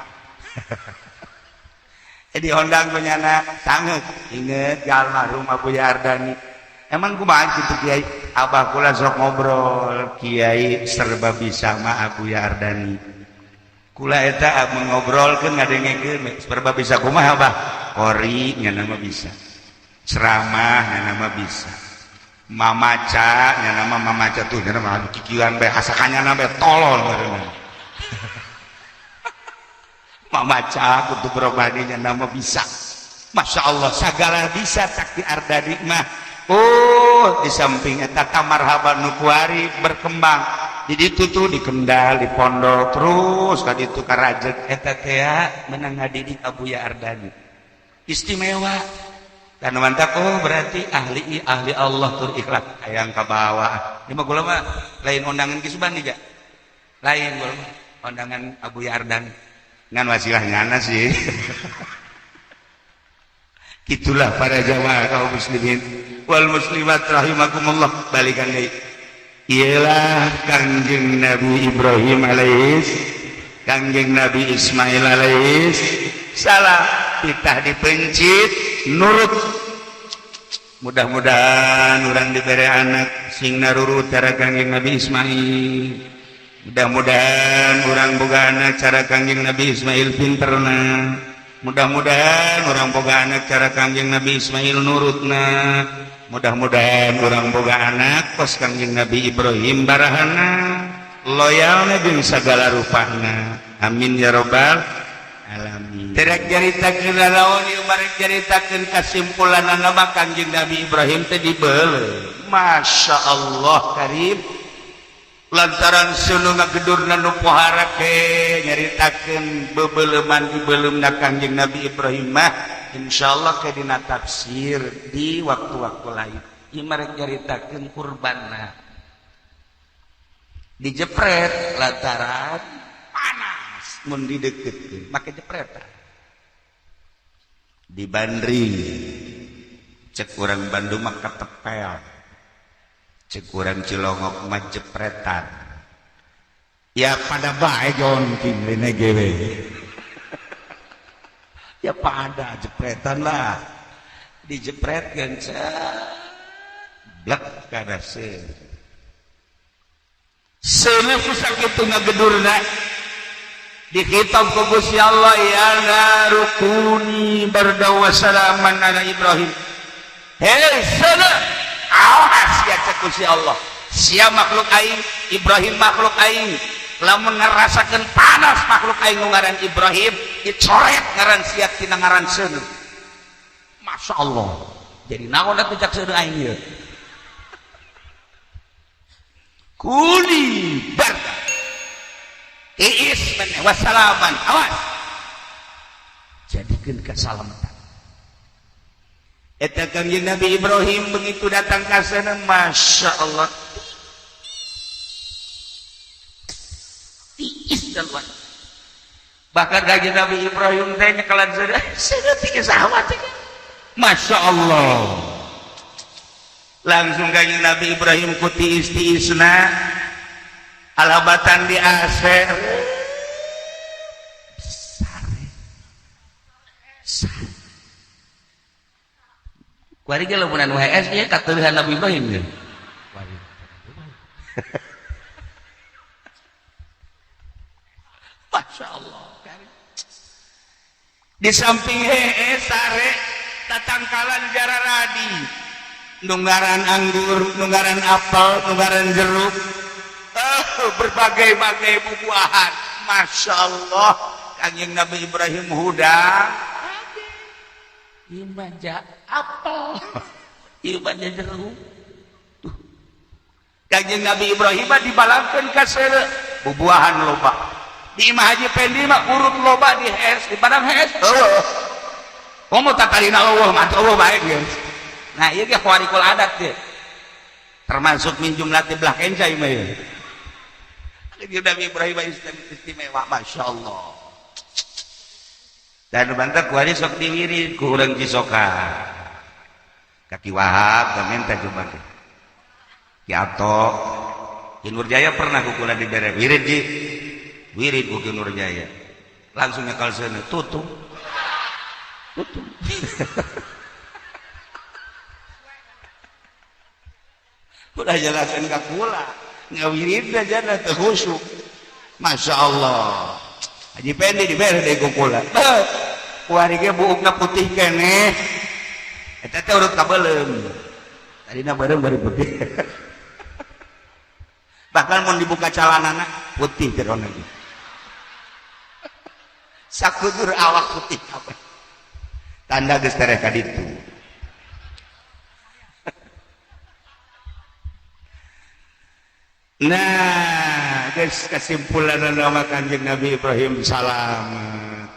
Jadi hondang punya anak sanget inget ka almarhum Abu Yardani. Emang kumaha kitu kiai? Abah kula sok ngobrol, kiai serba bisa mah Abuya Ardani. Kula eta mengobrolkeun ngadengekeun serba bisa kumaha abah? Kori nya mah bisa. Ceramah nya mah bisa. Mamaca nya mah mamaca tuh nya mah kikieuan bae asakanya na bae tolol bareuna. Mamaca kutu berobadinya nama bisa. Masya Allah segala bisa Cak Ardani mah. Oh di samping eta marhaban nu kuari berkembang di ditu tuh di Kendal di pondok terus ka ditu ka Rajeg eta teh menang ngadidik Abuya Ardani istimewa dan mantap. Oh berarti ahli ahli Allah tur ikhlas hayang ka bawah. Ieu mah kula mah lain undangan Ki Subandi ja, lain kula mah undangan Abuya Ardani ngan wasilah nyana sih. Itulah para jamaah kaum muslimin wal muslimat rahimakumullah. Balikan deui, ialah Kangjeng Nabi Ibrahim alaihis, Kangjeng Nabi Ismail alaihis salam titah dipencit nurut. Mudah-mudahan urang diberi anak sing narurut cara Kangjeng Nabi Ismail. Mudah-mudahan urang boga anak cara Kangjeng Nabi Ismail pinterna. Mudah-mudahan urang boga anak cara Kangjeng Nabi Ismail nurutna. Mudah-mudahan urang boga anak kos Kangjeng Nabi Ibrahim barahana loyalna jeung sagala rupana. Amin ya robbal alamin. Terek nyaritakeun naon ieu? Barek nyaritakeun kasimpulanna mah Kangjeng Nabi Ibrahim teh dibeuleuh. Masya Allah karim, lantaran seuneu ngagedurna nu pohara ke nyaritakeun bebeleuman dibeuleumna Kangjeng Nabi Ibrahim mah insyaallah ke dina tafsir di waktu-waktu lain. Ieu mah rek nyaritakeun kurbanna dijepret lantaran panas mun dideketkeun make jepret dibandring cek urang Bandung mah ketepel, cek urang Cilongok mah jepretan. Ya pada bae jonking lain gewe ya pada jepretan lah, dijepretkeun blek kana seuneu ku sakitu ngagedurna dikhitab ku Gusti Allah, ya naru kuni barda wa salaman ala Ibrahim. Hei seuneu, awas ya, cek Gusti Allah, sia makhluk aing, Ibrahim makhluk aing, lamun ngerasakeun panas makhluk aing nu ngaran Ibrahim, dicoret ngaran sia tina ngaran seuneu. Masya Allah, jadi naon atuh cak seuneu aing ieu? Kuni barda tiis maneh wassalaman, awas jadikeun kasalamatan. Eta Kangjeng Nabi Ibrahim begitu datang ka sana, Masya Allah tiis dan luar. Bahkan Kangjeng Nabi Ibrahim teh nyekelan seuneu, seuneu tiis amat. Masya Allah, langsung Kangjeng Nabi Ibrahim ku tiis-tiisna alabatan di AC sare sare. Kuari ge lamun anu HS ieu kateuhan Nabi Ibrahim ge. Masya Allah. Di samping hees sare tatangkalan jararadi nunggaran anggur, nunggaran apel, nunggaran jeruk, berbagai-bagai buah-buahan. Masya Allah, Kangjeng Nabi Ibrahim hudang ieu mah apel, ieu mah jeruk. Tuh. Kangjeng Nabi Ibrahim mah dibalangkeun ka seuneu bubuahan loba. Di Imah Haji Pendi mah urut loba di hees, di padang hees. Eueuh. Komo tatarina eueuh mah eueuh bae geus. Nah, ieu ge khawarikul adat ge. Termasuk min jumlati belah kenca ieu mah ieu. Nabi Ibrahim istimewa, Masya Allah. Dan bantah kuari sok diwirid ku urang Cisoka. Kaki Wahab minta coba deh. Ki Ato, Ki Nurjaya pernah ku kula dibere wirid ji. Wirid ku Ki Nurjaya. Langsung nyekal seuneu, tutup. Tutup. Udah jelaskan ka kula, ngawirid aja teu khusyuk. Masya Allah, Haji Pendi dibere deui ku kula. Kuari ge buukna putih keneh. Eta teh urut kabeuleum. Tadina beureum, bari putih. Bahkan mun dibuka calanana, putih jerona ge. Sakudur awak putih kabeh. Tanda geus tereh ka ditu. Nah, guys, kesimpulan nama Kanjeng Nabi Ibrahim salamet.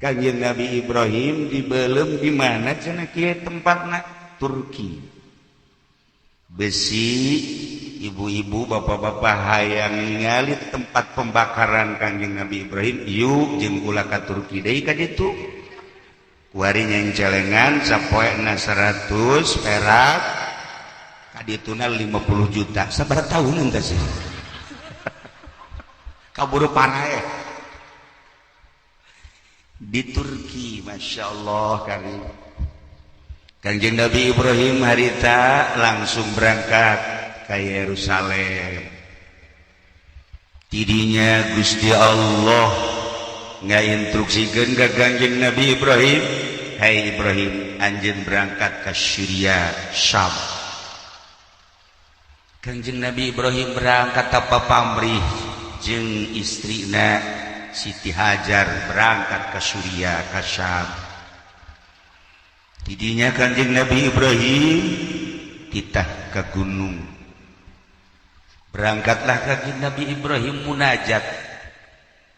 Kanjeng Nabi Ibrahim dibelem di mana cenah kieu tempatna? Turki. Besi ibu-ibu, bapak-bapak hayang ningali tempat pembakaran Kanjeng Nabi Ibrahim, yuk jeung kula ka Turki deui ka ditu. Kuari nyencelengan sapoena 100 perak, kadituna 50 juta. Sabaraha tahun entah sih, kaburu parah di Turki. Masya Allah karim. Kanjeng Nabi Ibrahim harita langsung berangkat ke Yerusalem. Tidinya Gusti Allah nggak instruksikan ke Kanjeng Nabi Ibrahim, "Hai Ibrahim, anjeun berangkat ke Syria, Syam." Kanjeng Nabi Ibrahim berangkat tanpa pamrih jeung istrina Siti Hajar, berangkat ke Suriah, ke Syam. Tidinya Kanjeng Nabi Ibrahim titah ke gunung. Berangkatlah Kanjeng Nabi Ibrahim munajat,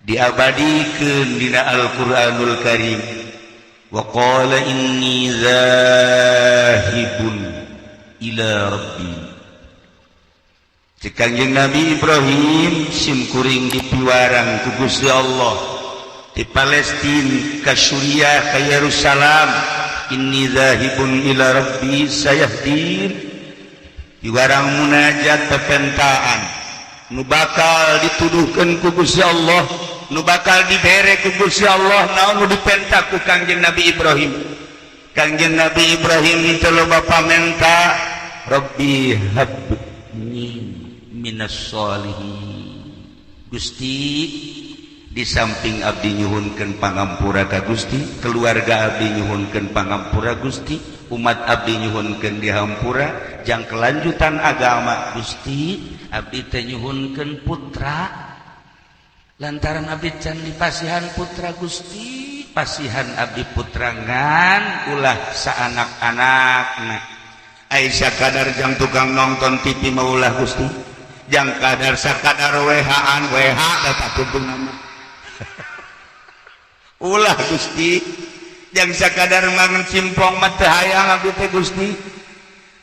diabadikeun dina Al-Qur'anul Karim, wa qala inni zahibun ila rabbi. Cek Kanjeng Nabi Ibrahim, sim kuring dipiwarang ku Gusti Allah di Palestina ka Suriah, ka Yerusalem, inni zahibun ila rabbi sayahdin. Piwarang munajat, pepentaan nu bakal dituduhkeun ku Gusti Allah, nu bakal dibere ku Gusti Allah. Naon nu dipenta ku Kangjeng Nabi Ibrahim? Kangjeng Nabi Ibrahim teu loba pamenta, Rabbi habni minas sholihin. Gusti, di samping abdi nyuhunkeun pangampura ka Gusti, keluarga abdi nyuhunkeun pangampura Gusti, umat abdi nyuhunkeun dihampura jang kelanjutan agama Gusti, abdi teh nyuhunkeun putra, lantaran abdi can dipasihan putra. Gusti, pasihan abdi putra, ngan ulah saanak-anakna. Aisyah kadar jang tukang nonton TV mah ulah, Gusti, jang kadar sakadar WH-an WH da tutung nama ulah, Gusti, jang sakadar mangan simpong mah teu hayang abdi teh. Gusti,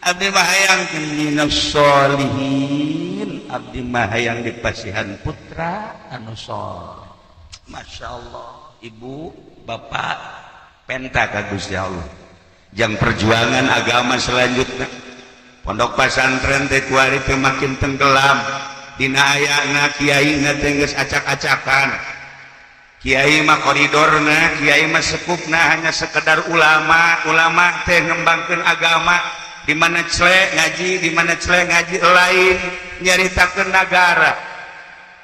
abdi mah hayang minas sholihin, abdi mah hayang dipasihan putra anu soleh. Masya Allah, ibu bapak penta ka Gusti Allah jang perjuangan agama selanjutnya. Pondok pesantren teh kuari teh makin tenggelam dina ayana kiai na teh geus acak-acakan. Kiai mah koridorna, kiai mah sekupna hanya sekedar ulama. Ulama teh ngembangkeun agama, di mana cele ngaji, di mana cele ngaji, lain nyaritakeun nagara.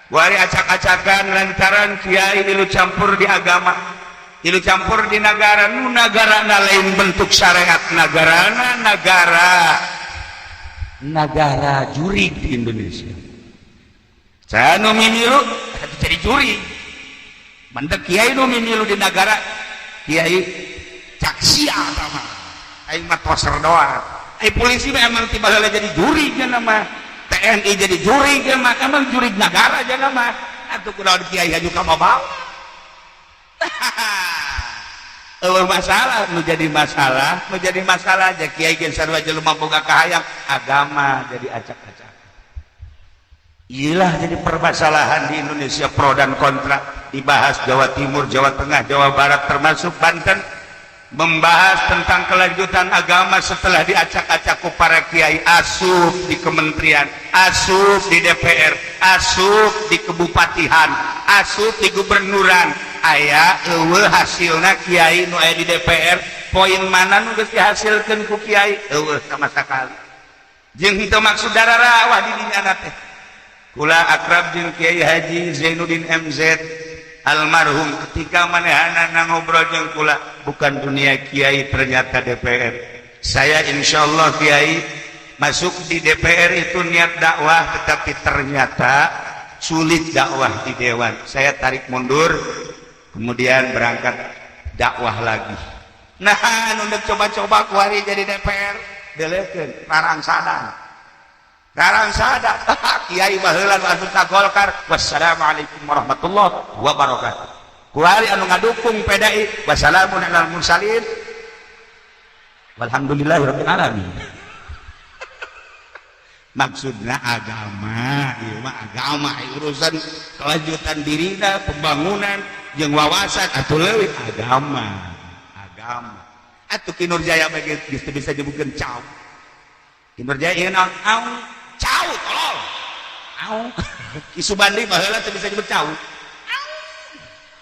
Kuari acak-acakan lantaran kiai ilu campur di agama, ilu campur di negara. Nu nagara na lain bentuk syariat, nagarana nagara nagara jurig di Indonesia. Saya nu mimilu jadi jurig mandek. Kiai nu mimilu di negara, kiai cak sia mah, aing mah toser doang. Ai polisi mah emang tiba heula jadi jurig nama, TNI jadi jurig mah, emang jurig negara aja nama. Atuh kunaon kiai haju ka bawa? Eueuh masalah nu jadi masalah, nu jadi masalah aja kiai ge sarua jelema boga kahayang agama, jadi acak-acak. Iyalah, jadi permasalahan di Indonesia, pro dan kontra dibahas Jawa Timur, Jawa Tengah, Jawa Barat, termasuk Banten, membahas tentang kelanjutan agama setelah diacak-acak ku para kiai asup di kementerian, asup di DPR, asup di kebupatihan, asup di gubernuran. Aya eueuh hasilna kiai nu aya di DPR? Poin mana nu geus dihasilkeun ku kiai? Eueuh sama sekali. Jeung henteu maksud dararawah di dinya teh. Kula akrab jeung Kiai Haji Zainuddin MZ almarhum, ketika manehana ngobrol jeung kula, bukan dunia kiai, ternyata DPR. Saya insya Allah, Kiai, masuk di DPR itu niat dakwah, tetapi ternyata sulit dakwah di dewan. Saya tarik mundur, kemudian berangkat dakwah lagi. Nah, nu coba-coba kuari jadi DPR delekeun rarangsadang rarangsadang. Kiai baheula nu asup ka Golkar, wassalamualaikum warahmatullahi wabarakatuh. Kuari anu ngadukung PDI, wassalamun alal mursalin walhamdulillahirabbil alamin. Maksudnya agama ieu mah, agama urusan kelanjutan dirina, pembangunan jeung wawasan atuh leuwih agama. Agama atuh Ki Nurjaya mah geus teu bisa nyebutkeun cau. Ki Nurjaya ieu naon? Au, cau tolol, au. Ki Subandi baheula teu bisa nyebut cau.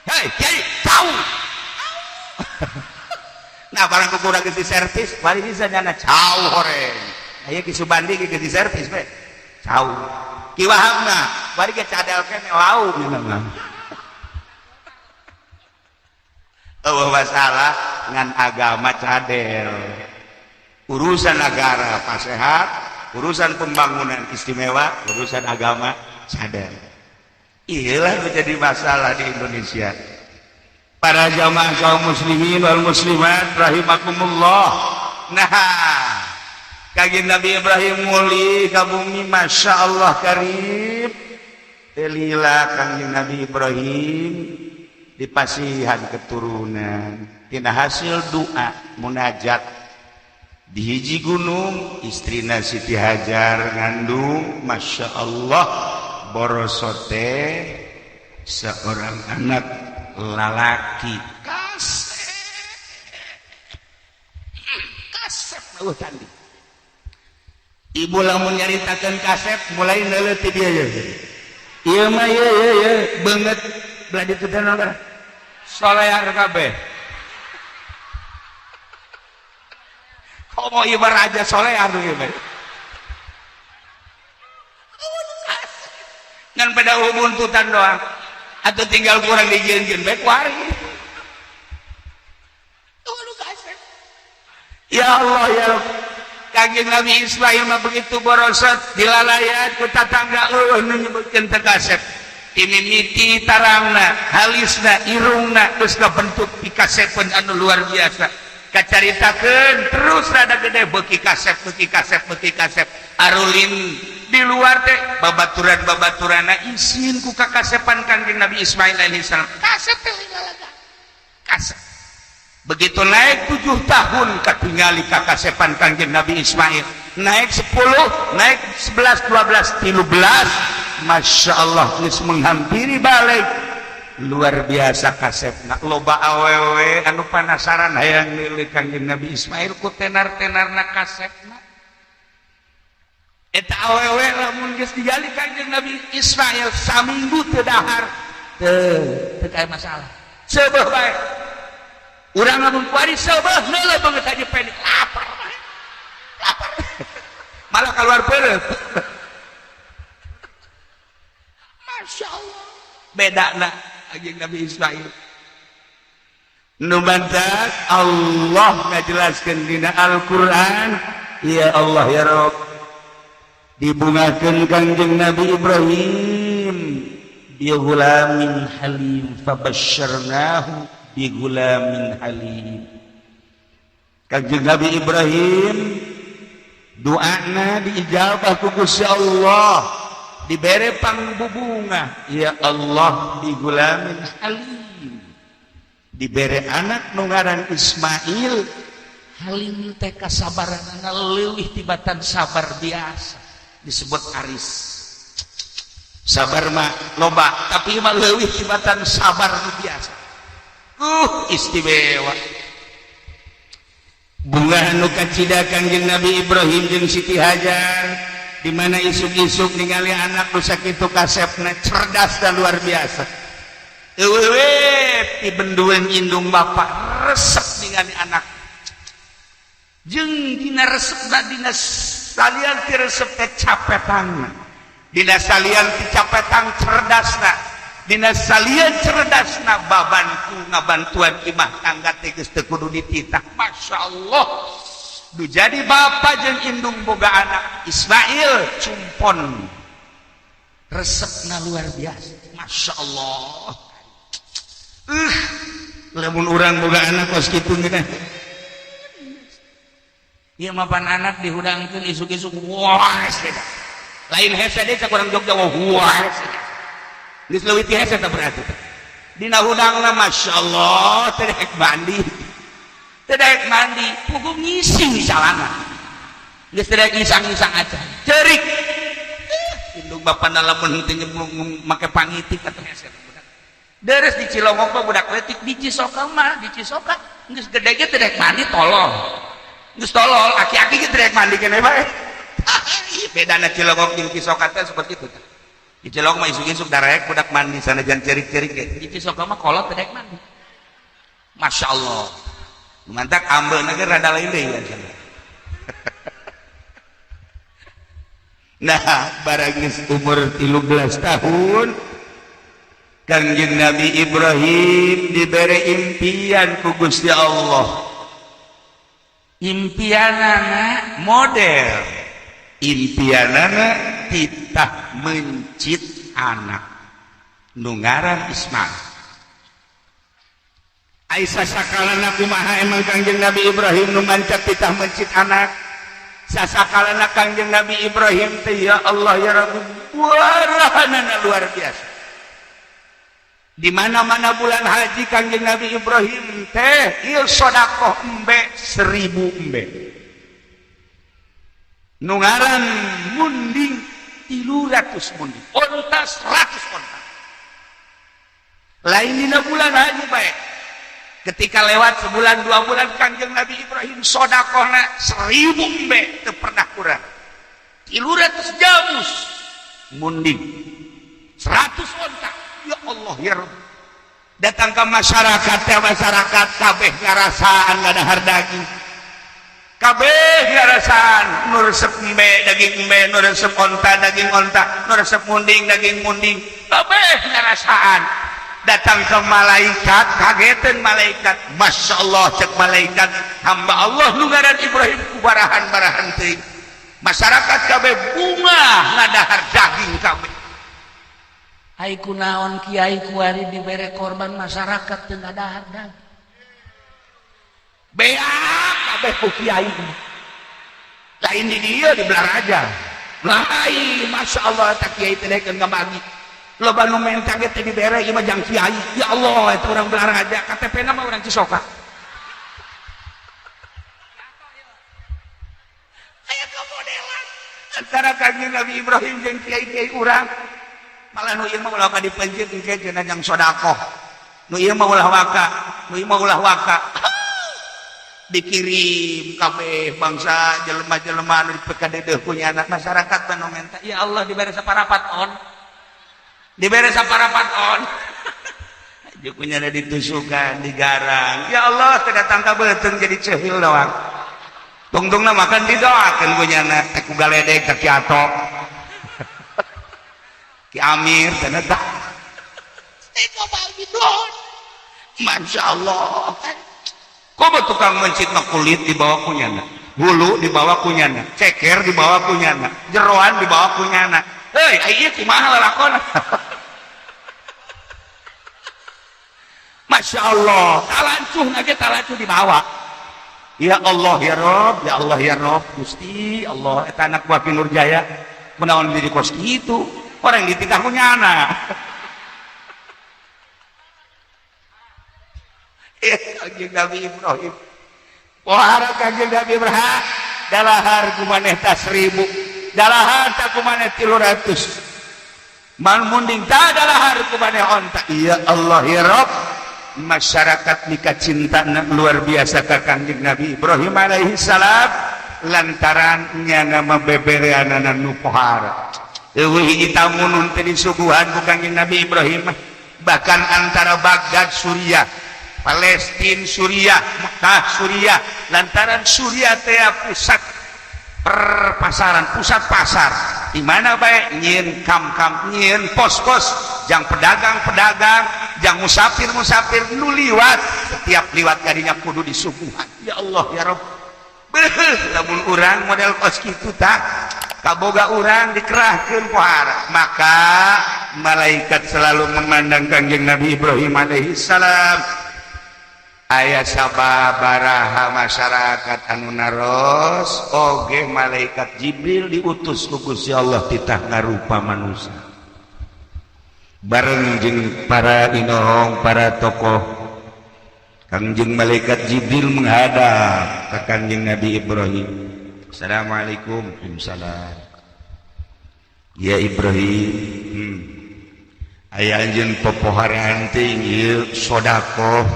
Hei kiai, cau. Nah, barang kurang geus diservis bari bisa nyana cau horeng. Aya Ki Subandi ge geus diservis we cau. Ki Wahabna bari ge cadel kene lau mah. Eueuh masalah ngan agama cadel. Urusan negara pasehat, urusan pembangunan istimewa, urusan agama cadel. Iyalah menjadi masalah di Indonesia. Para jamaah kaum muslimin wal muslimat rahimakumullah. Nah, Kanjeng Nabi Ibrahim muli ka bumi, Masya Allah karib. Telila Kanjeng Nabi Ibrahim dipasihan keturunan tina hasil doa munajat di hiji gunung. Istrina Siti Hajar ngandung, Masya Allah, borosote seorang anak lalaki kasep kasep eueuh tandi. Ibu lamun nyaritakeun kasep mulai neuleuh ti dieu ye. Ieu mah ye ye ye beungeut belah ditu teh naon solear kabeh. Komo ieu mah raja solear ieu mah. Ngan pada buntutan doang atau tinggal kurang dijieun-jieun bae kuari. Ya Allah ya Rabb. Kanjeng Nabi Ismail mah begitu borosot dilalayat ku tatangga, eueuh nu nyebutkeun teh kasep. Timimiti tarangna, halisna, irungna geus kabentuk pikasepeun anu luar biasa. Kacaritakeun terus rada gede beuki kasep, beuki kasep, beuki kasep. Arulin di luar teh babaturan-babaturanna isin ku kakasepan Kanjeng Nabi Ismail alaihissalam. Kasep teh lalaga. Kasep. Begitu naik 7 tahun katingali kakasepan Kanjeng Nabi Ismail. Naik 10, naik 11, 12, 13. Masya Allah geus menghampiri balik. Luar biasa kasepna. Loba awewe anu panasaran hayang nilai Kanjeng Nabi Ismail ku tenar-tenarna kasepna. Eta awewe lamun geus digali Kanjeng Nabi Ismail saminggu teu dahar, teu teu aya masalah. Seubeuh bae. Urang lamun kuari seubeuh neuleuh banget aja penik lapar. Lapar. Malah keluar peureut. Masya Allah. Beda na Kanjeng Nabi Ismail. Nu mantak Allah ngajelaskeun dina Al-Qur'an, ya Allah ya Rabb, dibungakeun Kanjeng Nabi Ibrahim bi gulamin halim, fabasyarnahu bi gulamin halim. Kanjeng Nabi Ibrahim doana diijabah ku Gusti Allah, dibere pangbubunga, ya Allah, bi gulamin halim, dibere anak nu ngaran Ismail. Halim teh kasabaranana leuwih tibatan sabar biasa, disebut aris. Sabar mah loba, tapi mah leuwih tibatan sabar nu biasa. Istimewa bunga nu kacida Kanjeng Nabi Ibrahim jeung Siti Hajar, di mana isuk-isuk ningali anak nu sakitu kasepna, cerdas dan luar biasa. Eueuh ti bendueun indung bapak resep ningali anak, jeung dina resepna, dina Salian ti resep teh capetang, dina salian ti capetang cerdasna, dina salian cerdasna babantu ngabantuan imah tangga teh geus teu kudu dititah. Masya Allah, nu jadi bapak jeung indung boga anak Ismail cumpon resepna luar biasa. Masya Allah, lamun urang boga anak kos kitu geunah. Ieu mapan anak dihudangkeun isuk-isuk, wah hese. Lain hese deui, cak urang Jogja, wah hese. Geus leuwih ti hese tah berarti. Dina hudangna, Masya Allah, teu daek mandi. Teu daek mandi, puguh ngising calana. Geus teu daek ngisang-ngisang aja. Ceurik. Indung bapana lamun henteu make pangitik atuh hese budak. Deres di Cilongok mah budak leutik, di Cisoka mah, di Cisoka geus gede ge teu daek mandi, tolol. Geus tolol, aki-aki ge teu daek mandi keneh bae. Bedana Cilongok jeung Cisoka teh seperti itu. Di Cilongok mah isuk-isuk darek budak mandi sanajan cerik-cerik ge. Di Cisoka mah kolot teu daek mandi. Masya Allah. Mantak ambeuna ge rada lain deui kan. Nah, barang geus umur 13 tahun Kangjeng Nabi Ibrahim dibere impian ku Gusti Allah. Impianana model, impianana titah mencit anak nu ngaran Ismail. Aisyah sakalana kumaha emang Kangjeng Nabi Ibrahim nu mancak titah mencit anak? Sasakalana Kangjeng Nabi Ibrahim teh, ya Allah ya Rabbi, warahanana luar biasa. Di mana-mana bulan haji Kangjeng Nabi Ibrahim teh ieu sedekah embe 1000 embe. Nu ngaran munding 300 munding, onta 100 onta. Lain dina bulan haji bae. Ketika lewat sebulan 2 bulan Kangjeng Nabi Ibrahim sodakohna 1000 embe teu pernah kurang. 300 jamus munding, 100 onta. Ya Allah ya Rabb. Datang ke masyarakat teh, masyarakat kabeh ngarasaan ngadahar daging. Kabeh ngarasaan nu resep embe daging embe, nu resep onta daging onta, nu resep munding daging munding. Kabeh ngarasaan. Datang ke malaikat, kagetan malaikat. Masya Allah, cek malaikat, hamba Allah nu ngaran Ibrahim kubarahan-barahan teuing. Masyarakat kabeh bunga ngadahar daging kabeh. Ai kunaon kiai kuari dibere korban masyarakat teu ngadahar daging? Beak kabeh ku kiai. Lain di dieu, di Belaraja. Lain, Masya Allah, tak kiai teh daekeun ngabagi. Loba nu menta ge teh dibere, ieu mah jang kiai. Ya Allah, eta urang Belaraja, KTP na mah urang Cisoka. Aya kamodelan antara Kangjeng Nabi Ibrahim jeung kiai-kiai urang. Malah nu ieu mah ulah dipencit engke cenah jang sedekah. Nu ieu mah ulah waka, nu ieu mah ulah waka. Dikirim kabeh bangsa jelema-jelema anu dipekadedeuh ku nyana masyarakat mah nu menta. Ya Allah, dibere saparapat on. Dibere saparapat on. Jeung ku nyana ditusukan, digarang. Ya Allah, teu datang ka beuteung jadi ceuhil doang. Tungtungna makan didoakeun ku nyana teh ku galedeg ka Ki Ato. Ki Amir cenah tah. Masya Allah. Komo tukang mencit mah kulit dibawa ku nyana, hulu dibawa ku nyana, ceker dibawa ku nyana, jeroan dibawa ku nyana. Hei, ai ieu kumaha lalakon? Masya Allah, talancuh ge talancuh dibawa. Ya Allah ya Rob, ya Allah ya Rob, Gusti Allah, eta anak buah Ki Nurjaya kunaon jadi kos kitu? Orang dititah ku nyana. Kangjeng Nabi Ibrahim. Pohara Kangjeng Nabi Ibrahim, dalahar ku maneh ta 1000, dalahar ta ku maneh 300. Mal munding ta dalahar ku maneh onta. Ya Allah ya Rob, masyarakat nikah cinta luar biasa ka Kangjeng Nabi Ibrahim alaihi salam lantaran nyana mah bebereanana nu pohara. Eueuh hiji tamu nu teu disuguhan ku Kangjeng Nabi Ibrahim, bahkan antara Baghdad Suriah, Palestina Suriah, Mekah Suriah, lantaran Suriah teh pusat Perpasaran, pusat pasar di mana bae, nyieun kam-kam, nyieun pos-pos jang pedagang-pedagang, jang musafir-musafir nu liwat. Setiap liwat kadinya kudu disuguhan. Ya Allah, ya Rob. Beuh, lamun urang model kos kitu tah kaboga urang dikerahkeun pohara. Maka malaikat selalu memandang Kangjeng Nabi Ibrahim alaihi salam. Aya sababaraha masyarakat anu naros oge, malaikat Jibril diutus ku Gusti Allah titah ngarupa manusia bareng jeung para inohong, para tokoh. Kangjeng malaikat Jibril menghadap ke Kangjeng Nabi Ibrahim. "Assalamualaikum." "Waalaikumsalam." "Ya Ibrahim, Aya anjeun popoharaan teh ieu sodakoh,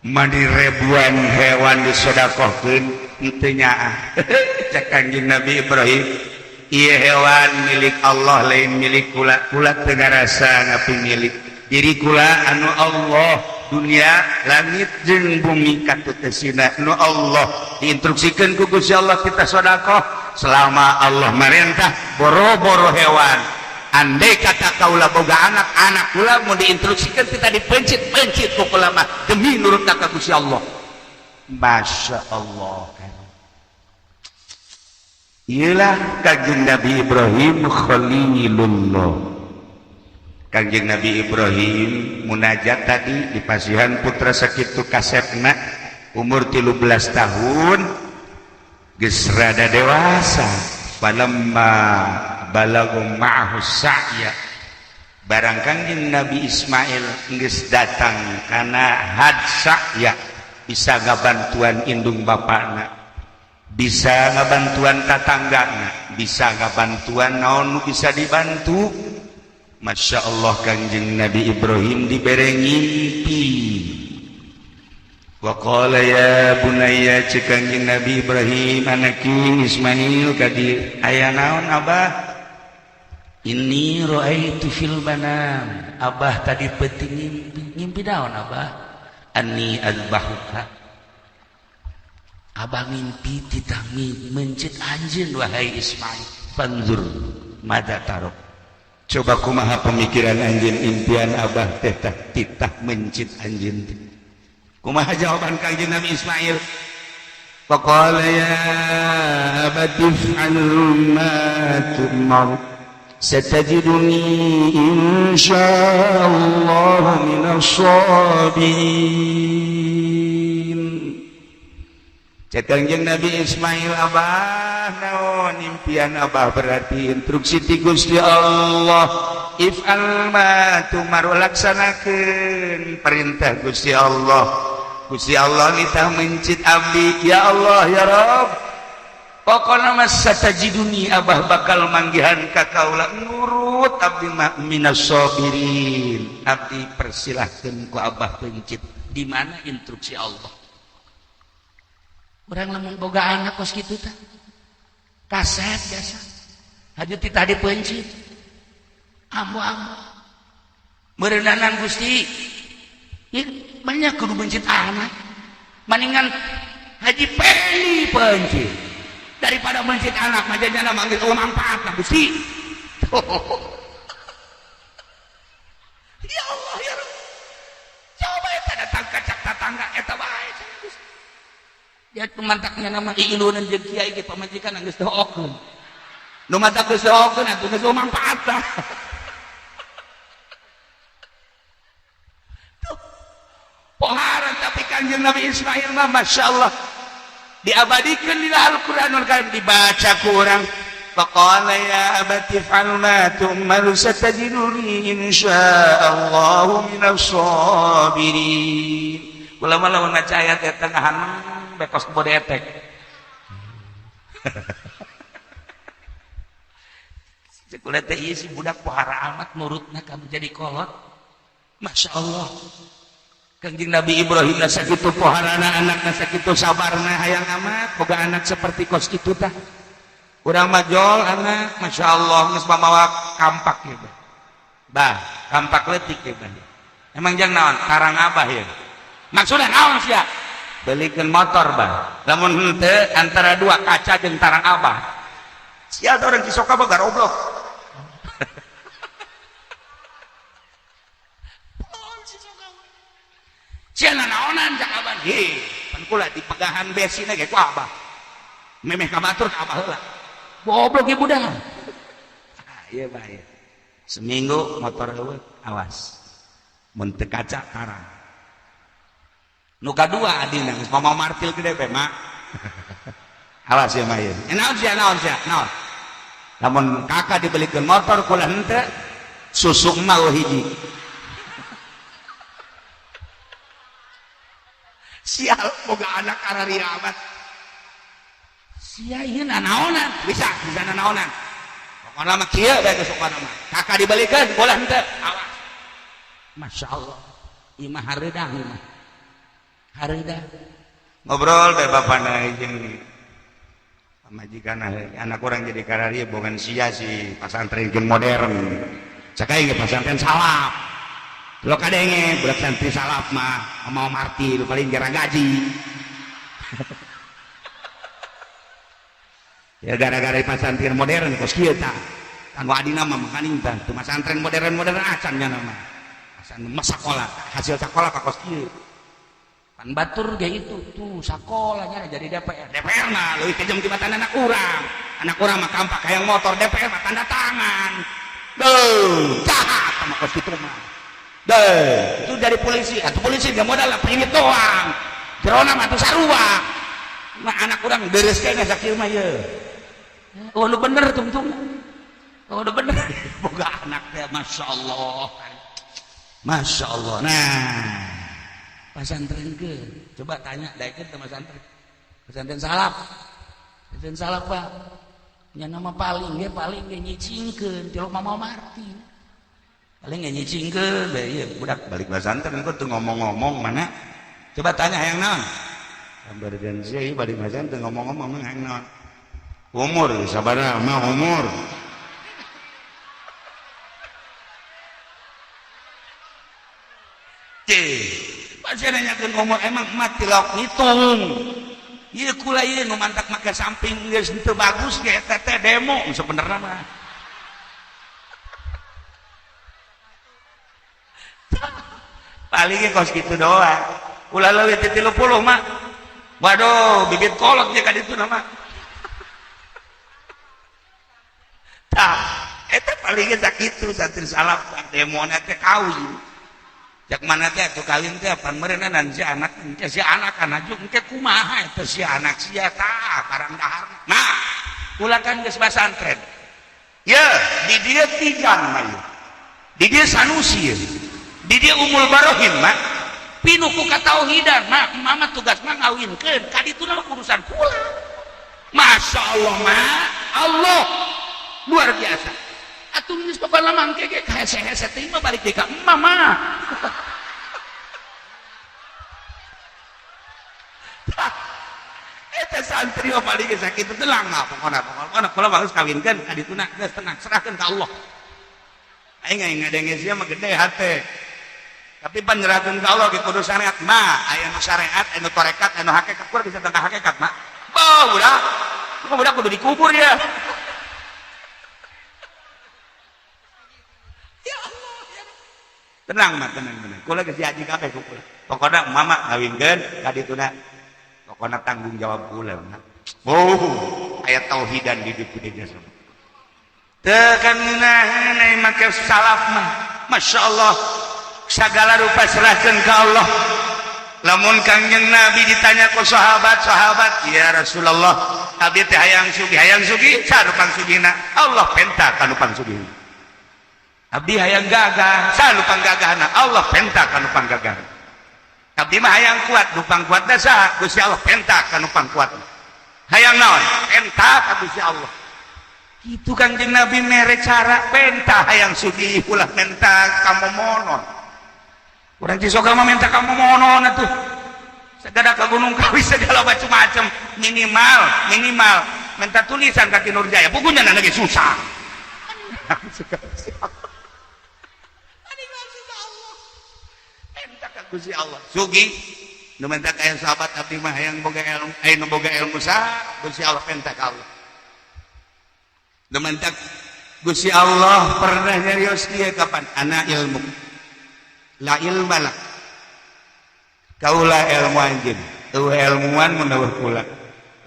mani ribuan hewan disodakohkeun henteu nyaah." Cek Kangjeng Nabi Ibrahim, "Ieu hewan milik Allah, lain milik kula. Kula teu ngarasa ngapi milik diri kula. Anu Allah dunia, langit jeung bumi katut sina nu Allah." Diinstruksikeun ku Gusti Allah kita sodakoh selama Allah marentah boro-boro hewan. Andai kata kaula boga anak, anak kula mau diinstruksikan kita dipencit-pencit ku kula mah demi nurut ka Gusti Allah. Masya Allah. Iyalah Kangjeng Nabi Ibrahim Khalilullah. Kangjeng Nabi Ibrahim munajat tadi di pasihan putra sakitu kasepna, umur 13 tahun geus rada dewasa. Falamma balagu ma'ahu sa'ya, barang Kangjeng Nabi Ismail geus datang kana had sa'ya, bisa ngabantuan indung bapakna, bisa ngabantuan tatanggana, bisa ngabantuan naon nu bisa dibantu. Masya Allah, Kangjeng Nabi Ibrahim dibere ngimpi. Wa qala ya bunayya, cek Kangjeng Nabi Ibrahim, anaki Ismail kadi. "Aya naon, Abah?" "Inni ra'aitu fil manam." Abah tadi peuting ngimpi. "Ngimpi naon, Abah?" "Anni azbahuka." Abah ngimpi titah mencit anjeun, wahai Ismail. Fanzur madza taro. Coba kumaha pemikiran anjeun, impian Abah teh tah titah mencit anjeun teh. Kumaha jawaban Kangjeng Nabi Ismail? Faqala ya abati if'al ma tu'mar, satajiduni insyaallah minas sabirin. Cek Kangjeng Nabi Ismail, "Abah, naon impian Abah berarti instruksi ti Gusti Allah. If'al ma tu'mar, laksanakeun perintah Gusti Allah. Gusti Allah nitah mencit abdi. Ya Allah, ya Rob, pokokna mah satajiduni, Abah bakal manggihan ka kaula nurut abdi mah, minas sabirin. Abdi persilahkeun ku Abah pencit." Di mana instruksi Allah? Urang lamun boga anak kos kitu tah kaset biasa haju titah dipencit, ambo-ambo meureunanan Gusti. Ya, banyak kudu mencit anak, maningan Haji Peni pencit daripada mencit anak majanya manggil. Oh, manfaat lah Gusti. Ya Allah, ya Rabb. Coba eta datang ka cak tatangga eta bae. Dia pemantaknya nama iilunan jeung kiai ge pamajikan geus doakeun. Nu matak geus doakeun atuh geus manfaat tah. Tuh. Poharan, tapi Kanjeng Nabi Ismail mah Masya Allah diabadikan di Al-Quranul Karim, dibaca ku urang. Faqala ya abati if'al ma tu'mar, satajiduni insyaallahu minas sabirin. Ulama lamun maca ayat eta ngahan bekos kebode etek. Cek kula teh, ieu si budak pohara amat nurutna kamu jadi kolot. Masya Allah. Kangjeng Nabi Ibrahim na sakitu poharana, anakna sakitu sabarna, hayang amat boga anak seperti kos kitu tah. Urang majol anak, Masya Allah, geus mamawa kampak ya bah. Bah, kampak leutik ya bah. Emang jang naon? Tarang Abah ya. Maksudnya naon sia? Belikeun motor bah. Lamun henteu antara dua kaca jeung tarang abah. Sia orang Cisoka mah garoblok. Sia nanaonan cak abah. Hei, pan kula dipegahan besina ge ku abah. Memeh ka batur ka abah heula. Goblok ieu budak. Ah, ieu bah ieu. Seminggu motor eueuh, awas. Mun teu kaca tarang. Nu kadua adina geus ngomong martil gede be mak. Awas ya mah ieu. Naon sia naon sia naon. Lamun kakak dibelikeun motor kula henteu susuk mah hiji. Sial boga anak araria amat. Sia ieu nanaonan? Bisa, bisa nanaonan. Pokona mah kieu bae geus pokona mah. Kakak dibelikeun kula henteu. Awas. Masya Allah. Ieu mah hareudang ieu mah. Hareudang. Ngobrol bae bapana jeung pamajikan anak orang jadi kararia bukan sia si pasantren jeung modern. Cak aing ge pasantren salaf. Lo kadenge budak santri salaf mah mau martil paling jarang gaji. Ya gara-gara pasantren modern kos kieu tah. Kanggo adina mah makaning tah teu pasantren modern-modern acan nya mah. Acan mah sakola, hasil sakola ka kos kieu. Pan batur ge itu tuh sakolanya jadi DPR. DPR mah leuwih kejam tibatan anak urang. Anak urang mah kampak hayang motor, DPR mah tanda tangan. Duh, jahat sama kos kitu mah. Deh, itu dari polisi. Atuh polisi dia modal peringit doang. Jerona mah atuh sarua. Mah anak urang deres kayaknya sakieu mah ye. Oh, lu bener tungtung. Oh, udah bener. Boga anak teh Masya Allah. Masya Allah. Nah, pasantren ke. Coba tanya daekeun teh pasantren. Pesantren salaf. Pesantren salaf, Pak. Nya nama paling ge nyicingkeun tilok Mama Martin. Paling ge nyicingkeun bae ieu budak balik pesantren kok teu ngomong-ngomong mana? Coba tanya hayang naon? Gambar dan sia ieu balik pesantren ngomong-ngomong hayang naon? Umur sabaraha mah umur. Pasti nanyakeun umur emang mati lauk ngitung. Ieu kula ieu nu mantak make samping geus teu bagus ge eta teh demo sebenarnya mah. Paling ge kos kitu doang. Ulah leuwih ti 30 mah. Waduh, bibit kolot ge ka ditu mah. Tah, eta paling ge sakitu santri salaf demona teh kawin. Jak mana teh atuh kawin teh pan meureunna si anak engke si anak kana juk engke kumaha eta si anak sia tah barang dahar. Nah, ulah kan geus pasantren. Ye, di dieu Tijan mah ieu. Di dieu Sanusi ieu. Di dieu Umul Barohin mah. Pinuh ku katauhidan mah, mama tugas mah ngawinkeun, ka ditu mah urusan kula. Masya Allah mah, Allah luar biasa. Atuh geus pokona mah engke ge hese-hese teh mah balik deui ka emak mah. Eta santri mah paling geus sakitu tenang mah pokona pokona kula mah geus kawinkeun ka dituna geus tenang serahkeun ka Allah. Aing aing ngadenge sia mah gede hate. Tapi pan nyerahkeun ka Allah ge kudu syariat mah, aya nu syariat, aya nu tarekat, aya nu hakikat, kurang bisa tentang hakikat mah. Bah budak. Budak kudu dikubur ya. Tenang mah, tenang, tenang. Kula geus diaji kabeh ku kula. Pokona mama ngawinkeun ka dituna. Pokona tanggung jawab kula mah. Oh, aya tauhidan di dieu dieu sama. Teu kan ngeunaheun ai make salaf mah. Masya Allah. Sagala rupa serahkeun ka Allah. Lamun Kangjeng Nabi ditanya ku sahabat-sahabat, ya Rasulullah, abdi teh hayang sugih, saha nu pangsugihna? Allah penta ka nu pangsugihna. Abdi hayang gagah, saha nu panggagahna? Allah penta ka nu panggagahna. Abdi mah hayang kuat, nu pangkuatna saha? Gusti Allah penta ka nu pangkuatna. Hayang naon? Penta ka Gusti Allah. Kitu Kangjeng Nabi mere cara penta hayang sugih ulah menta kamomonon. Urang Cisoka mah menta kamomonon atuh. Segala ka Gunung Kawi segala macam-macam, minimal minimal menta tulisan ka Ki Nurjaya, bukunya lagi susah. Gusti Allah. Sugih Nu matak aya sahabat abdi mah hayang boga ilmu, aya nu boga ilmu saha? Gusti Allah, penta ka Allah. Nu matak Gusti Allah pernah nyarios kieu kapan? Ana ilmu. La ilma lak. Kaula ilmu anjeun. Eueuh ilmuwan mun eueuh kula.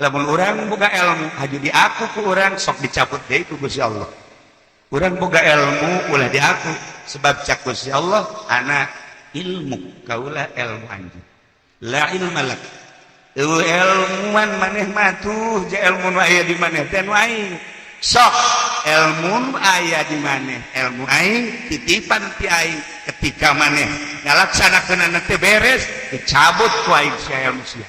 Lamun urang boga ilmu, haju diaku ku urang, sok dicabut deui ku Gusti Allah. Urang boga ilmu ulah diaku, sebab cak Gusti Allah, ana ilmu, kaula ilmu anjeun. La ilma lak. Eueuh ilmuwan maneh mah tuh, je ilmu nu aya di maneh teh nu aing. Sok ilmu aya di maneh, ilmu aing titipan ti aing, ketika maneh ngalaksanakeun teh beres, dicabut ku aing sia ilmu sia.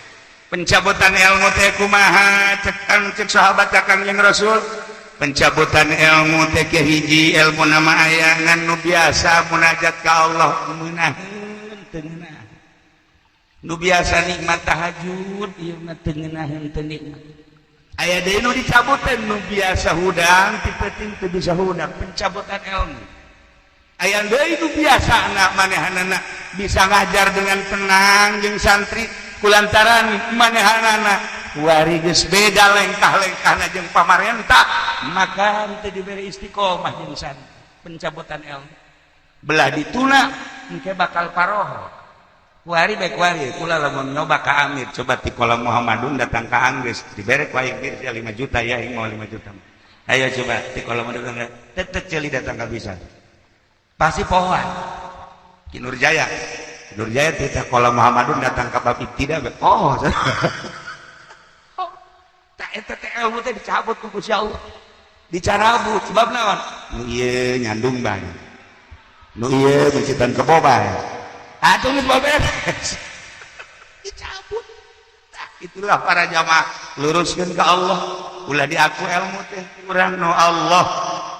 Pencabutan ilmu teh kumaha? Cek kan cek sahabat ka Kangjeng Rasul, pencabutan ilmu teh ke hiji, ilmu nama aya ngan nu biasa munajat ka Allah meunaheun teu ngeunah, nu biasa nikmat tahajud ieu mah teu ngeunaheun, teu nikmat. Aya deui nu dicabutan, nu biasa hudang ti peuting teu bisa hudang, pencabutan ilmu. Aya deui nu biasa anak manehanana bisa ngajar dengan tenang jeung santri, kulantaran manehanana wari geus beda lengkah-lengkahna jeung pamarentah, maka teu diberi istiqomah jeung santri, pencabutan ilmu. Belah dituna engke bakal paroho kuari baik kuari. Kula lamun nyoba ka Amir, coba ti kolam Muhammadun datang ka Anggeus, dibere ku aing ya 5 juta ya, aing mau 5 juta. Ayo coba ti kolam datang, tetep ceuli datang ka bisa pasti pohoan. Ki Nurjaya, Nurjaya ti kolam Muhammadun datang ka bab tidak oh tak eta teh ilmu teh dicabut ku Gusti Allah, dicarabut. Sebab naon? Nu ieu nyandung bae, nu ieu mencitan kebo bae, atuh geus beres dicabut. Nah, itulah para jamaah, luruskeun ke Allah, ulah diaku ilmu teh urang no Allah,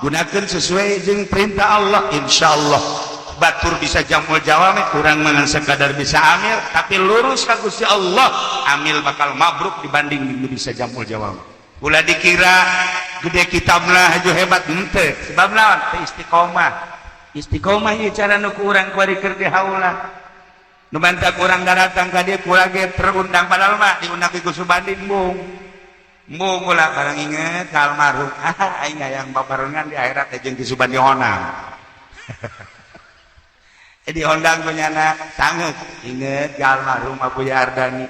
gunakan sesuai jeung perintah Allah, insyaallah batur bisa jamul jawame. Urang mah sekadar bisa amil, tapi lurus ka Gusti Allah, amil bakal mabruk dibanding bisa jamul jawame. Ulah dikira gede kitablah haju hebat, henteu. Sebab naon? Teu istiqomah. Istiqomah ieu cara nu ku urang kuari keur di haula. Nu mantak urang daratang ka dieu kula ge terundang, padahal mah diundang ku Subanding bung embung ulah barang inget ka almarhum, ah aing hayang babarengan di akhirat teh jeung Ki Subandi Honang. Diundang ku nyana sangeuk inget ka almarhum Abu Ardani.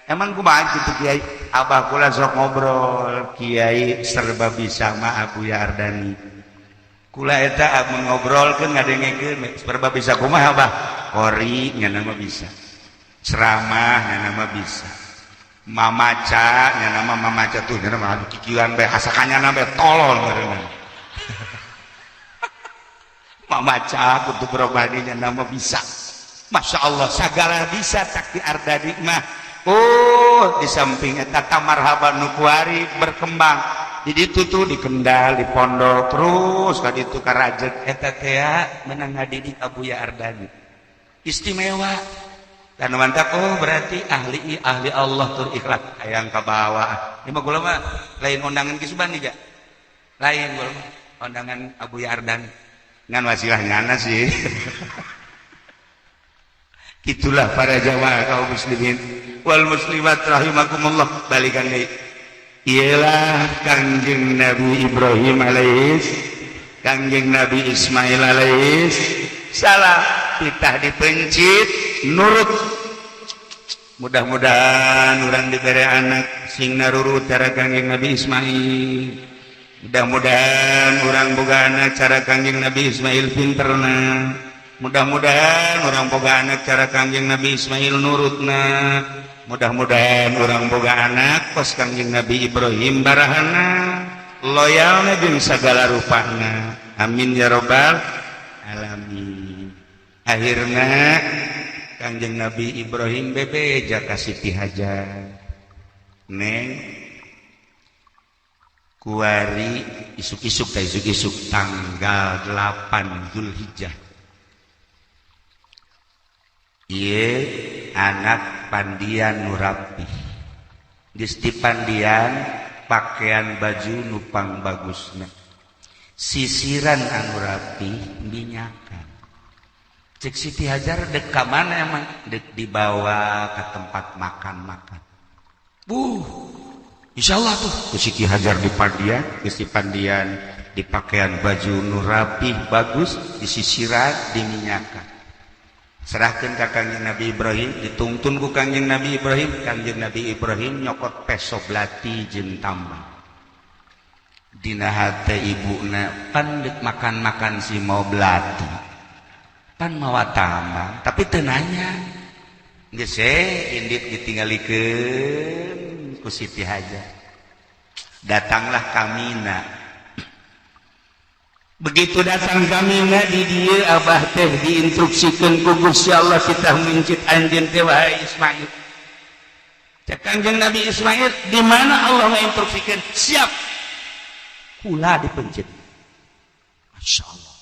Emang kumaha kitu, Kiai? Abah kula sok ngobrol, Kiai serba bisa mah Abu Ardani. Kula eta amun ngobrolkeun ngadengekeun serba bisa kumaha, Abah? Kori nyana mah bisa, ceramah nyana mah bisa, mamaca nyana mah mamaca tuh nyana mah kikieuan bae, asa kanyana bae tolol meureunna. Mamaca kutub robani nyana mah bisa. Masya Allah, segala bisa cak Ki Ardani mah. Oh, di samping eta marhaban nu kuari berkembang di ditu tuh di Kendal, di pondok, terus ka ditu ka Rajeg eta teh menang ngadidik Abuya Ardani istimewa dan mantap. Oh, berarti ahli ahli Allah tur ikhlas hayang ka bawah. Ini mah kula mah lain undangan Ki Subandi ja, lain, kula mah undangan Abuya Ardani ngan wasilah nyana sih. Itulah para jamaah kaum muslimin wal muslimat rahimakumullah. Balikan deui, ialah Kangjeng Nabi Ibrahim alaihis, Kangjeng Nabi Ismail alaihis salam titah dipencit nurut. Mudah-mudahan urang diberi anak sing narurut cara Kangjeng Nabi Ismail. Mudah-mudahan urang boga anak cara Kangjeng Nabi Ismail pinterna. Mudah-mudahan urang boga anak cara Kangjeng Nabi Ismail nurutna. Mudah-mudahan urang boga anak kos Kangjeng Nabi Ibrahim barahana, loyalna jeung segala rupana. Amin ya robbal alamin. Akhirnya Kangjeng Nabi Ibrahim bebeja ka Siti Hajar, "Neng, kuari isuk-isuk teh, isuk-isuk tanggal 8 Zulhijjah ieu anak pandian nu rapih, geus dipandian, pakaian baju nupang bagusna, sisiran anu rapi, minyakan. Cek Siti Hajar, dek ka mana emang? Dek dibawa ke tempat makan-makan. Buh, insya Allah tuh ku Siti Hajar di pandian, geus dipandian, dipakaian baju nu rapih bagus, disisiran, diminyakan, serahkan ka Kangjeng Nabi Ibrahim, dituntun ku Kangjeng Nabi Ibrahim. Kangjeng Nabi Ibrahim nyokot peso belati jeung tambang. Dina hate ibuna, pan dek makan-makan si mau belati, pan mawa tambang, tapi teu nanya. Geus indit ditinggalikeun ku Siti Hajar, datanglah ka Mina. Begitu datang ka Mina, di dieu Abah teh diinstruksikan ku Gusti Allah, kita mencit anjeun teh, wahai Ismail. Cek Kangjeng Nabi Ismail, di mana Allah menginstruksikan siap kula dipencit? Masya Allah,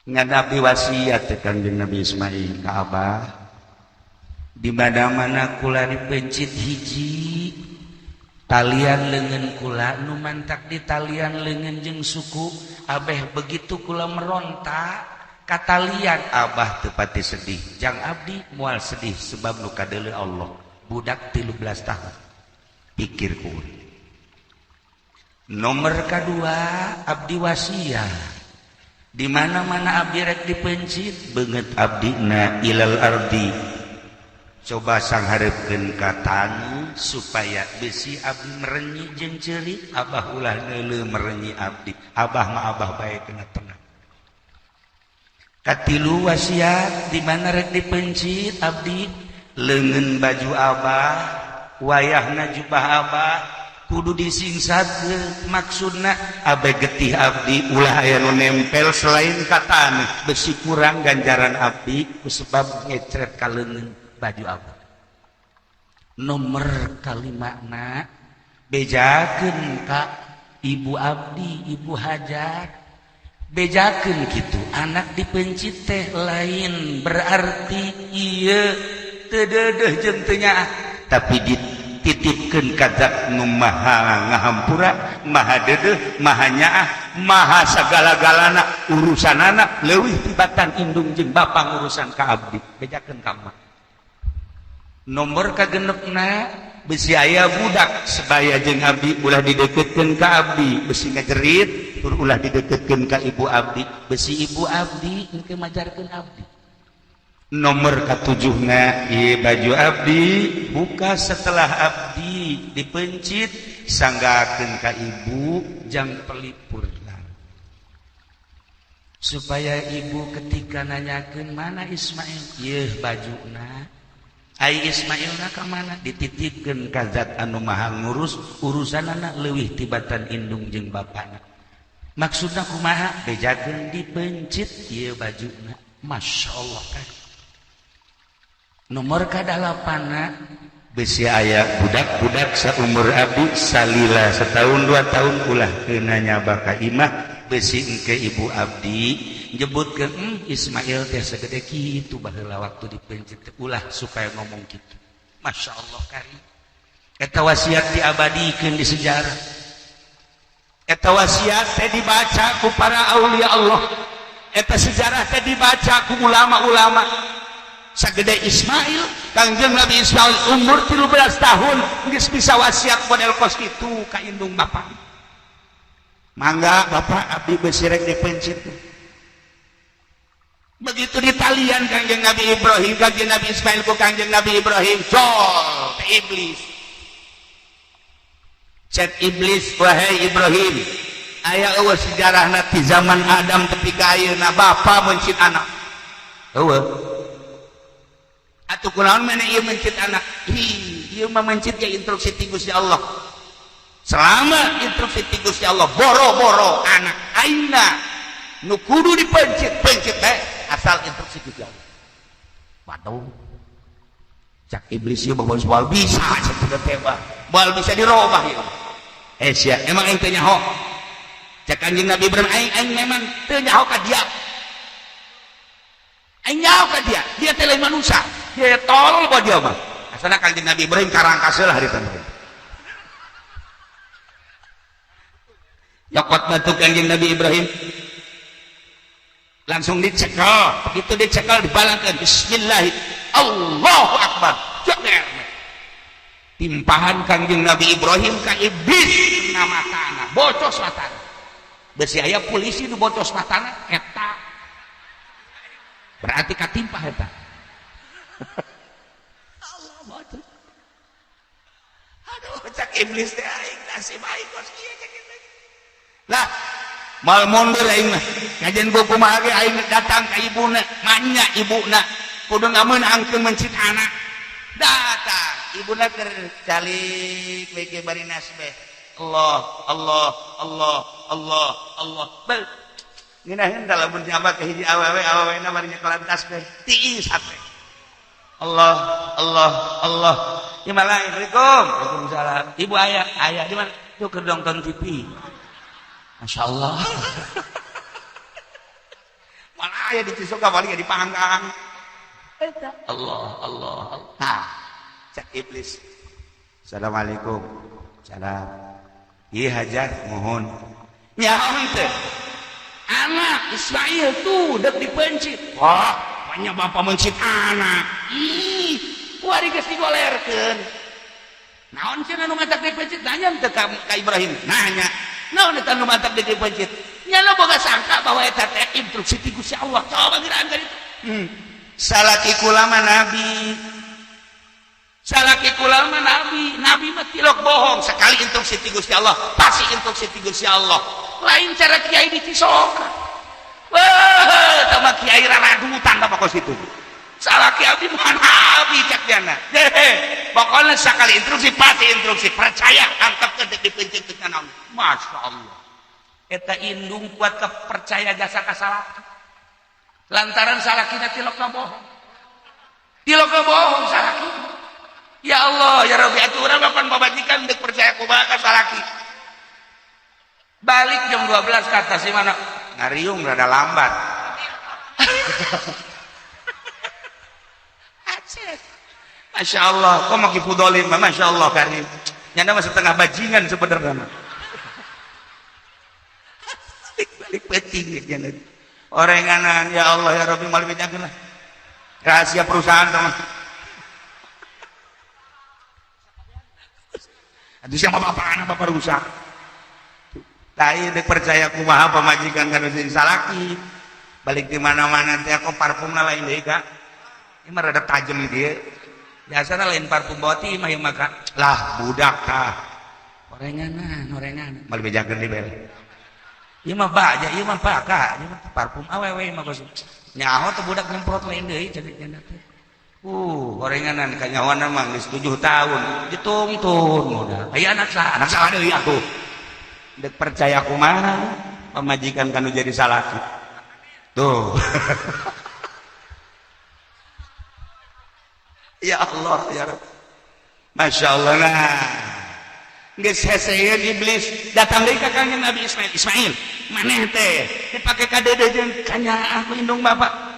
ngan Nabi wasiat teh Kangjeng Nabi Ismail ka Abah, di mana-mana kula dipencit, hiji talian lengan kula nu mantak di talian lengan jeung suku abeh, begitu kula meronta katalian, Abah tepati sedih, jang abdi mual sedih, sebab nu kadeuleu Allah. Budak 13 tahun pikir ku. Nomor kedua, abdi wasiat, di mana-mana abdi rek dipencit, beungeut abdi na ilal ardi, coba sangharepkeun ka tani supaya besi abdi merenyi jeung ceurik. Abah ulah neuleu merenyi abdi, Abah mah Abah bae kena tenang. Katilu wasiat, di mana rek dipencit abdi, leungeun baju Abah, wayahna jubah Abah kudu disingsatkeun. Maksudna abe getih abdi ulah aya nu nempel selain ka taneuh, besi kurang ganjaran abdi kusebab ngecret ka leungeun baju Abah. Nomor kalimana, bejakeun ka ibu abdi, Ibu Hajar, bejakeun kitu, anak dipencit teh lain berarti ieu teu deudeuh jeung teu nyaah, tapi dititipkeun ka zat nu maha ngahampura, maha deudeuh, maha nyaah, maha sagala-galana. Urusanana leuwih tibatan indung jeung bapa urusan ka abdi. Bejakeun ka emak. Nomor kagenepna, besi aya budak sebaya jeung abdi, ulah dideketkeun ka abdi, besi ngajerit. Tur ulah dideketkeun ka ibu abdi, besi ibu abdi engke majarkeun abdi. Nomor katujuhna, ieu baju abdi buka setelah abdi dipencit, sanggakeun ka ibu jang pelipur, supaya ibu ketika nanyakeun mana Ismail, yeuh bajuna. Ai Ismail na ka mana? Dititipkeun ka zat anu maha ngurus urusanana leuwih tibatan indung jeung bapana. Maksudna kumaha? Bejakeun dipencit ieu bajuna. Masya Allah kan. Nomor kadalapana, besi aya budak-budak saumur abdi salila setahun 2 tahun, ulah kena nyaba ka imah, besi engke ibu abdi nyebutkeun, Ismail teh segede kitu baheula waktu dipencit." Ulah supaya ngomong gitu. Masya Allah kari, eta wasiat diabadikeun di sejarah. Eta wasiat teh dibaca ku para aulia Allah, eta sejarah teh dibaca ku ulama-ulama. Sagede Ismail, Kangjeng Nabi Ismail umur 13 tahun geus bisa wasiat model kos kitu ka indung bapak. "Mangga Bapak, abdi besi rek dipencit." Begitu ditalian Kangjeng Nabi Ibrahim, Kangjeng Nabi Ismail ku Kangjeng Nabi Ibrahim, jol iblis. Cek iblis, "Wahai Ibrahim, aya eueuh sejarahna ti zaman Adam ketika ayeuna bapa mencit anak? Eueuh. Atuh kunaon maneh ieu mencit anak?" "Hi, ieu mah mencit ya instruksi ti Gusti Allah. Selama instruksi ti Gusti Allah, boro-boro anak aina nu kudu dipencit, pencit bae, asal instruksi Gusti Allah." "Waduh," cak iblis, "ieu mah moal bisa cenah teh, moal bisa dirobah ieu." "Eh sia, emang aing teu nyaho?" Cak Kanjeng Nabi Ibrahim, "Aing aing memang teu nyaho ka dia. Aing nyaho ka dia, dia teh lain manusia, dia tolol buat dia mah." Asana Kanjeng Nabi Ibrahim karangkas lah harita. Nyokot batu Kanjeng Nabi Ibrahim. Langsung dicekel, begitu dicekel dibalangkan, bismillah, Allahu Akbar. Jeger. Timpahan Kangjeng Nabi Ibrahim ka iblis kena matana, bocos matana. Besi aya polisi nu bocos matana eta. Berarti katimpah eta. Allah bocos. Aduh, cak iblis teh aing nasib aing kos kieu cak iblis. Lah, mal mundur aing mah. Kajian ku kumaha ge aing datang ka ibuna, manya ibuna kudu ngameunangkeun mencit anak. Datang, ibuna keur calik we ge bari nasbeh. Allah, Allah, Allah, Allah, Allah. Bel. Ngeunaheun da lamun nyaba ka hiji awewe, awewena bari nyekelan tasbeh. Tiis hate. Allah, Allah, Allah. Ieu mah lain. Assalamualaikum. Waalaikumsalam. Ibu aya, aya di mana? Tuh keur nonton TV. Masya Allah. Malah aya di Cisoka paling di Panggang. Eta. Allah, Allah, Allah. Nah, cak iblis. Assalamualaikum. Salam. Iya Hajar, mohon. Nyaho teh. Anak Ismail tuh dek dipencit. Wah, banyak bapak mencit anak. Ih, kuari geus digolerkeun. Naon cenah nu matak dipencit? Nanya teu ka Ibrahim. Nanya. Naon eta nu matak dipencit? Nya lo boga sangka bahwa eta teh instruksi ti Gusti Allah. Coba giraan ka ditu. Salaki kula mah nabi. Salaki kula mah nabi. Nabi mah tilok bohong. Sekali instruksi ti Gusti Allah, pasti instruksi ti Gusti Allah. Lain cara kiai di Cisoka. Wah, sama kiai raradutan apa kos itu. Salaki abdi mah nabi cak jana. Pokoknya sekali instruksi pasti instruksi. Percaya antep ke dipencet ke naon. Masya Allah. Eta indung kuat kepercaya jasa kasalaki. Lantaran salakina tilok bohong. Tilok bohong salaki. Ya Allah, ya Rabbi, atuh urang bapan pamajikan deuk percaya kumaha ka salaki. Balik jam 12 kata si mana? Ngariung rada lambat. Aceh. Masya Allah, kok maki fudolim, Masya Allah karim. Nyanda mah setengah bajingan sebenarnya. Balik penting nyanda. Orenganan ya Allah ya Rabbi mal bejakeun lah. Rahasia perusahaan teman. Aduh siapa bapak anak bapak rusak. Tai dek percaya kumaha pamajikan kana sing salaki. Balik di mana-mana teh kok parfumna lain deui ka. Ini mah rada tajem kieu. Biasana lain parfum boti mah ieu mah lah budak kah. Orenganan, orenganan. Mal bejakeun di bel. Ieu mah baja, ieu mah paka, ieu mah parfum awewe mah kos. Nyaho teh budak nyemprot lain deui cenah cenah teh. Orenganan kanyahoana mah geus 7 tahun ditungtun modal. Aya anak saha? Anak saha deui atuh. Dek percaya kumaha pamajikan kanu jadi salaki. Tuh. Ya Allah ya Rabb. Masya Allah nah. Geus heseun iblis datang deui ka Kangjeng Nabi Ismail. Ismail, maneh teh dipake kadede jeung kanyaah ku indung bapak.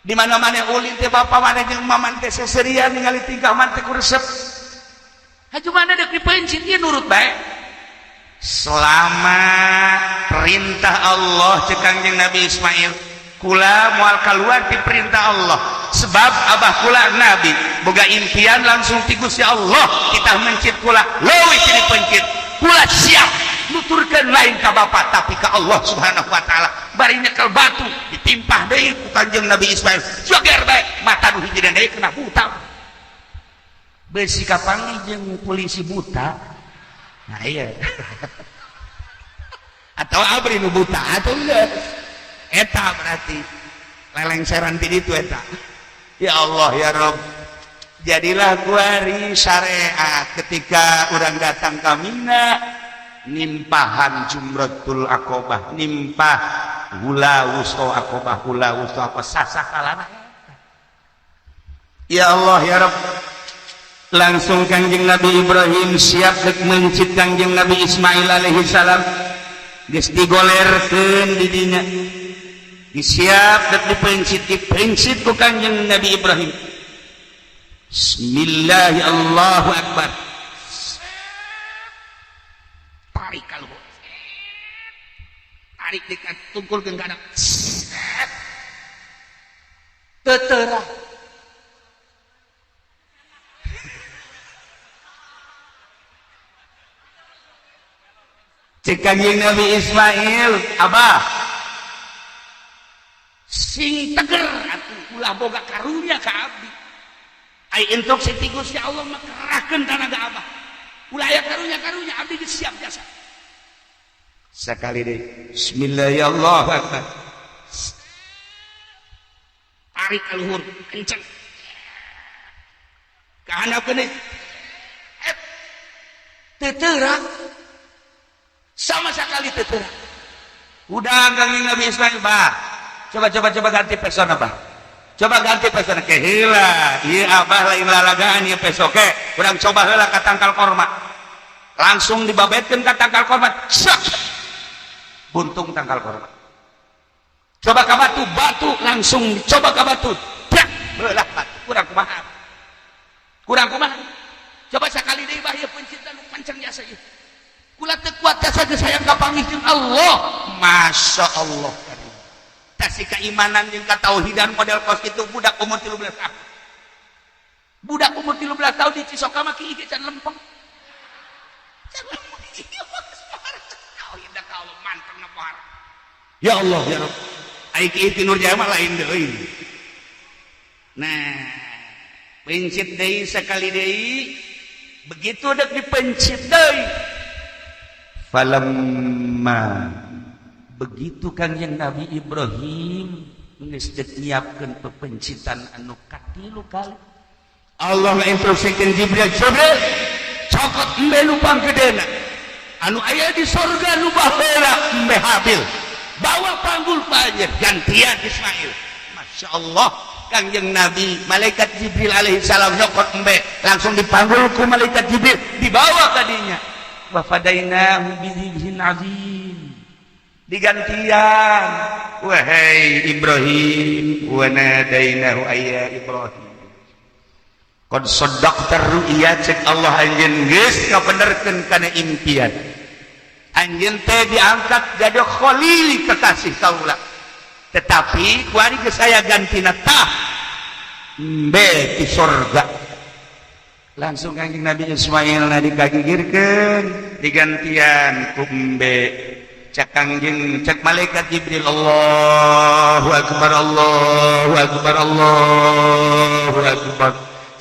Di mana-mana ulin teh bapak maneh jeung maman teh seserian ningali tingkah man teh ku resep. Haju mana dek dipencit ieu nurut bae. Selama perintah Allah cek Kangjeng Nabi Ismail, kula moal kaluar ti perintah Allah. Sebab abah kula nabi boga impian langsung ti Gusti Allah kita mencit kula leuwih ti dipencit kula siap nuturkeun lain ka bapak tapi ka Allah Subhanahu wa taala. Bari nyekel batu ditimpah deui ku Kangjeng Nabi Ismail joger bae mata nu hiji deui kena buta. Besi kapanggih jeung polisi buta. Nah iya. Atau abri nu buta atau enggak. Eta berarti lelengseran ti ditu eta. Ya Allah ya Rob. Jadilah kuari syariat ketika orang datang ka Mina nimpahan jumratul akobah, nimpah hula wusto akobah, hula wusto apa sasakalana. Ya Allah ya Rob. Langsung Kangjeng Nabi Ibrahim siap dek mencit Kangjeng Nabi Ismail alaihi salam. Geus digolerkeun di dinya. Disiap dek dipencit, dipencit ku Kangjeng Nabi Ibrahim. Bismillah Allahu Akbar. Tarik kalau tarik dekat tungkulkeun ka anak. Teterah. Cek Kanjeng Nabi Ismail, abah sing teger atuh ulah boga karunya ka abdi. Ai instruksi ti Gusti Allah mah kerahkeun tanaga abah. Ulah aya karunya-karunya abdi geus siap jasa. Sekali deh, bismillahirrahmanirrahim. Tarik ka luhur kenceng. Ka handapkeun deui. Teu teurak. Sama sekali teu teurak. Udah Kangjeng Nabi Ismail, bah. Coba coba coba ganti pesona, bah. Coba ganti pesona ke heula. Ieu abah lain lalagaan ieu peso ke. Urang coba heula ka tangkal korma. Langsung dibabetkeun ka tangkal korma. Cek. Buntung tangkal korma. Coba ka batu, batu langsung coba ka batu. Brak, beulah batu. Kurang kumaha? Kurang kumaha? Coba sakali deui bah ieu pencitan nu panceng jasa ieu. Kula teu kuat jasa geus hayang kapanggih jeung Allah. Masya Allah. Kasih keimanan jeung katauhidan model kos itu budak umur 13 tahun. Budak umur 13 tahun di Cisoka mah kieu can lempeng. Can lempeng. Tauhid ka Allah manteng na pohara. Ya Allah ya Rabb. Ai kieu ti Nur Jaya mah lain deui. Nah, pencit deui sekali deui. Begitu dek dipencit deui. Falamma begitu Kangjeng Nabi Ibrahim geus deuk nyiapkeun pepencitan anu katilu kali. Allah ngainstruksikeun Jibril, Jibril cokot embe nu panggedena anu aya di sorga nu baheula embe Habil, bawa panggul panjer gantian Ismail. Masya Allah, Kangjeng Nabi malaikat Jibril alaihi salam nyokot embe langsung dipanggul ku malaikat Jibril dibawa kadinya. Wa fadainahu bidzibhin azim. Digantian, wahai Ibrahim, wa nadainahu ayya Ibrahim qad saddaqta ru'ya. Cek Allah, anjeun geus ngabenerkeun kana impian anjeun teh diangkat jadi khalil, kekasih kaula, tetapi kuari geus aya gantina, tah embe di sorga. Langsung Kanjeng Nabi Ismail na dikagigirkeun, digantian ku embe. Cek Kangjeng, cek malaikat Jibril, Allahu akbar, Allahu akbar, Allahu akbar.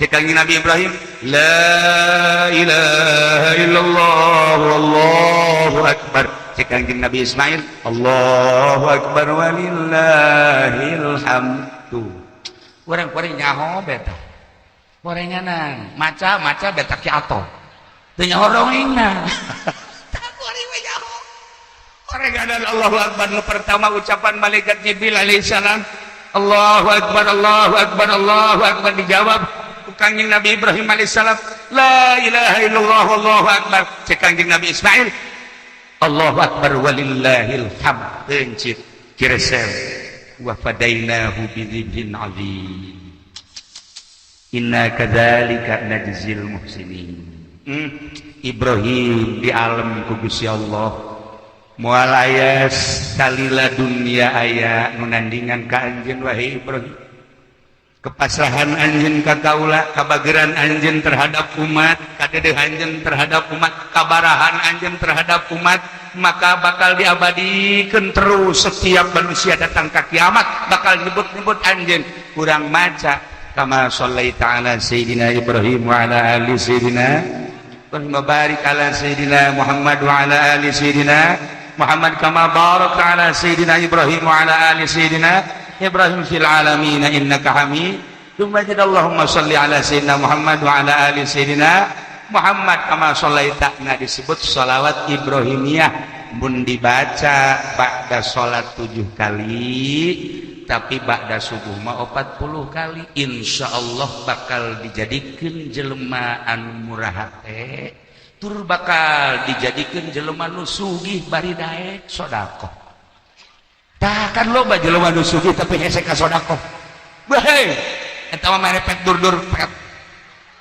Cek Kangjeng Nabi Ibrahim, la ilaha illallah, Allahu akbar. Cek Kangjeng Nabi Ismail, Allahu akbar walillahil hamdu. Urang kuring nyaho beta. Gorenganan, maca maca beta ki ato. Teu nyaho dongengna. Tah kuring we nyaho. Gorenganan Allahu akbar nu pertama ucapan malaikat Jibril alaihissalam, Allahu akbar, Allahu akbar, Allahu akbar, dijawab ku Kangjeng Nabi Ibrahim alaihissalam, la ilaha illallah, Allahu akbar. Cek Kangjeng Nabi Ismail, Allahu akbar walillahil hamd. Pencit kiresel wa fadainahu bidzibhin azim. Inna kadzalika najzil muhsinin. Ibrahim di alam ku Gusti Allah. Moal aya salila dunia aya nu nandingan ka anjeun wahai Ibrahim. Kepasrahan anjeun ka kaula, kabageran anjeun terhadap umat, kadedeh anjeun terhadap umat, kabarahan anjeun terhadap umat, maka bakal diabadikeun terus. Setiap manusia datang ke kiamat bakal nyebut-nyebut anjeun. Kurang maca kama shallaita ala sayyidina Ibrahim wa ala ali sayyidina Ibrahim, barik ala sayyidina Muhammad wa ala ali sayyidina Muhammad kama barakta ala sayyidina Ibrahim wa ala ali sayyidina Ibrahim fil alamin innaka Hamidum Majid. Allahumma shalli ala sayyidina Muhammad wa ala ali sayyidina Muhammad kama shallaita. Nah, disebut sholawat Ibrahimiyah mun dibaca ba'da salat 7 kali, tapi ba'da subuh mah 40 kali, insyaallah bakal dijadikeun jelema anu murah hate, tur bakal dijadikeun jelema nu sugih bari daek sedekah. Tah kan loba jelema nu sugih tapi hese ka sedekah. Bae eta mah merepet dur-dur pet.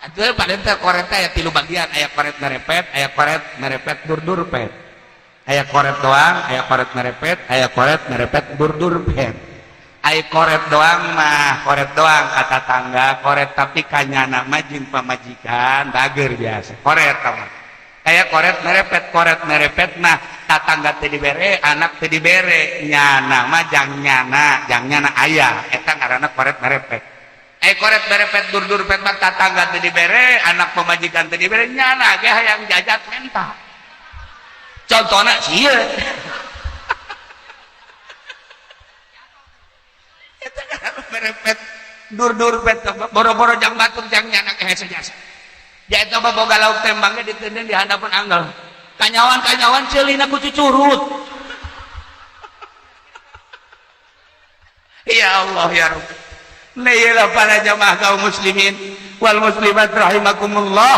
Atuh pada teh koret aya tilu bagian, aya koret merepet, aya koret merepet dur-dur pet. Aya koret doang, aya koret merepet, aya koret merepet dur-dur pet. Ai koret doang mah, koret doang kata tangga, koret tapi kanyana mah jeung pamajikan bager biasa. Koret mah. Kayak koret merepet mah tatangga teu dibere, anak teu dibere, nyana mah jang nyana aya, eta ngaranna koret merepet. Ai koret merepet dur-dur pet mah tatangga teu dibere, anak pamajikan teu dibere, nyana ge hayang jajat menta. Contohna sieun. Merepet dur-dur pet boro-boro jang batur jang nyana ge hese jasa. Ja eta mah boga lauk tembangnya ditendeng di handapeun angel. Kanyawan-kanyawan ceulina ku cucurut. Ya Allah ya Rabb. Nailah para jamaah kaum muslimin wal muslimat rahimakumullah.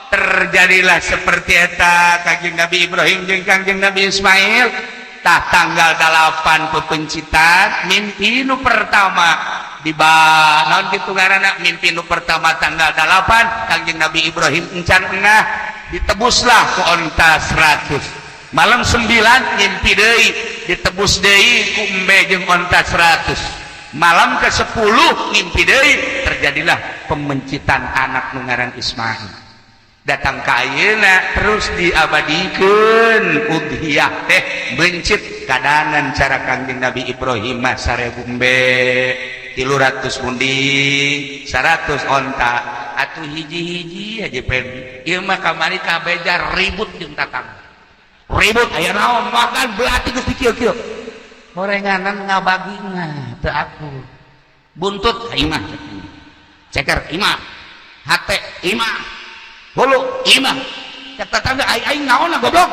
Terjadilah seperti eta Kangjeng Nabi Ibrahim jeung Kangjeng Nabi Ismail. Tah tanggal 8 pepencitan mimpi nu pertama di naon kitu ngaranna mimpi nu pertama tanggal 8 Kangjeng Nabi Ibrahim encan engah ditebuslah ku onta 100. Malam 9 mimpi deui ditebus deui ku embe jeung onta 100. Malam ke-10 mimpi deui terjadilah pemencitan anak nu ngaran Ismail. Datang ka ayeuna terus diabadikeun udhiyah teh bencit kadanan cara Kangjeng Nabi Ibrahim mah 1000 embe 300 munding 100 onta atuh hiji-hiji aja pen ieu mah kamari kabeja ribut jeung tatangga ribut aya naon makan belati geus dikieu-kieu horenganan ngabagina teu akur buntut imah ceker imah hate imah hulu imah cek tetangga aing naon goblok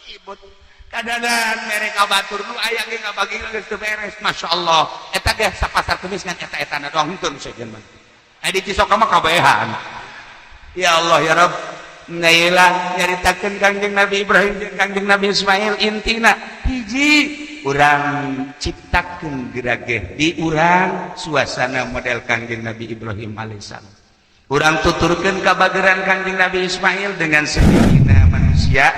ribut kadanan mereka batur nu aya ge ngabagi geus teu beres masyaallah eta ge sapasar kemis ngan eta-etana doang henteu nu sejen mah aya di Cisoka mah kabehan. Ya Allah ya Rabb. Nailah nyaritakeun Kangjeng Nabi Ibrahim jeung Kangjeng Nabi Ismail intina hiji urang ciptakeun gerageh di urang suasana model Kangjeng Nabi Ibrahim alaihissalam. Urang tuturkeun kabageran Kangjeng Nabi Ismail dengan sedihina manusia.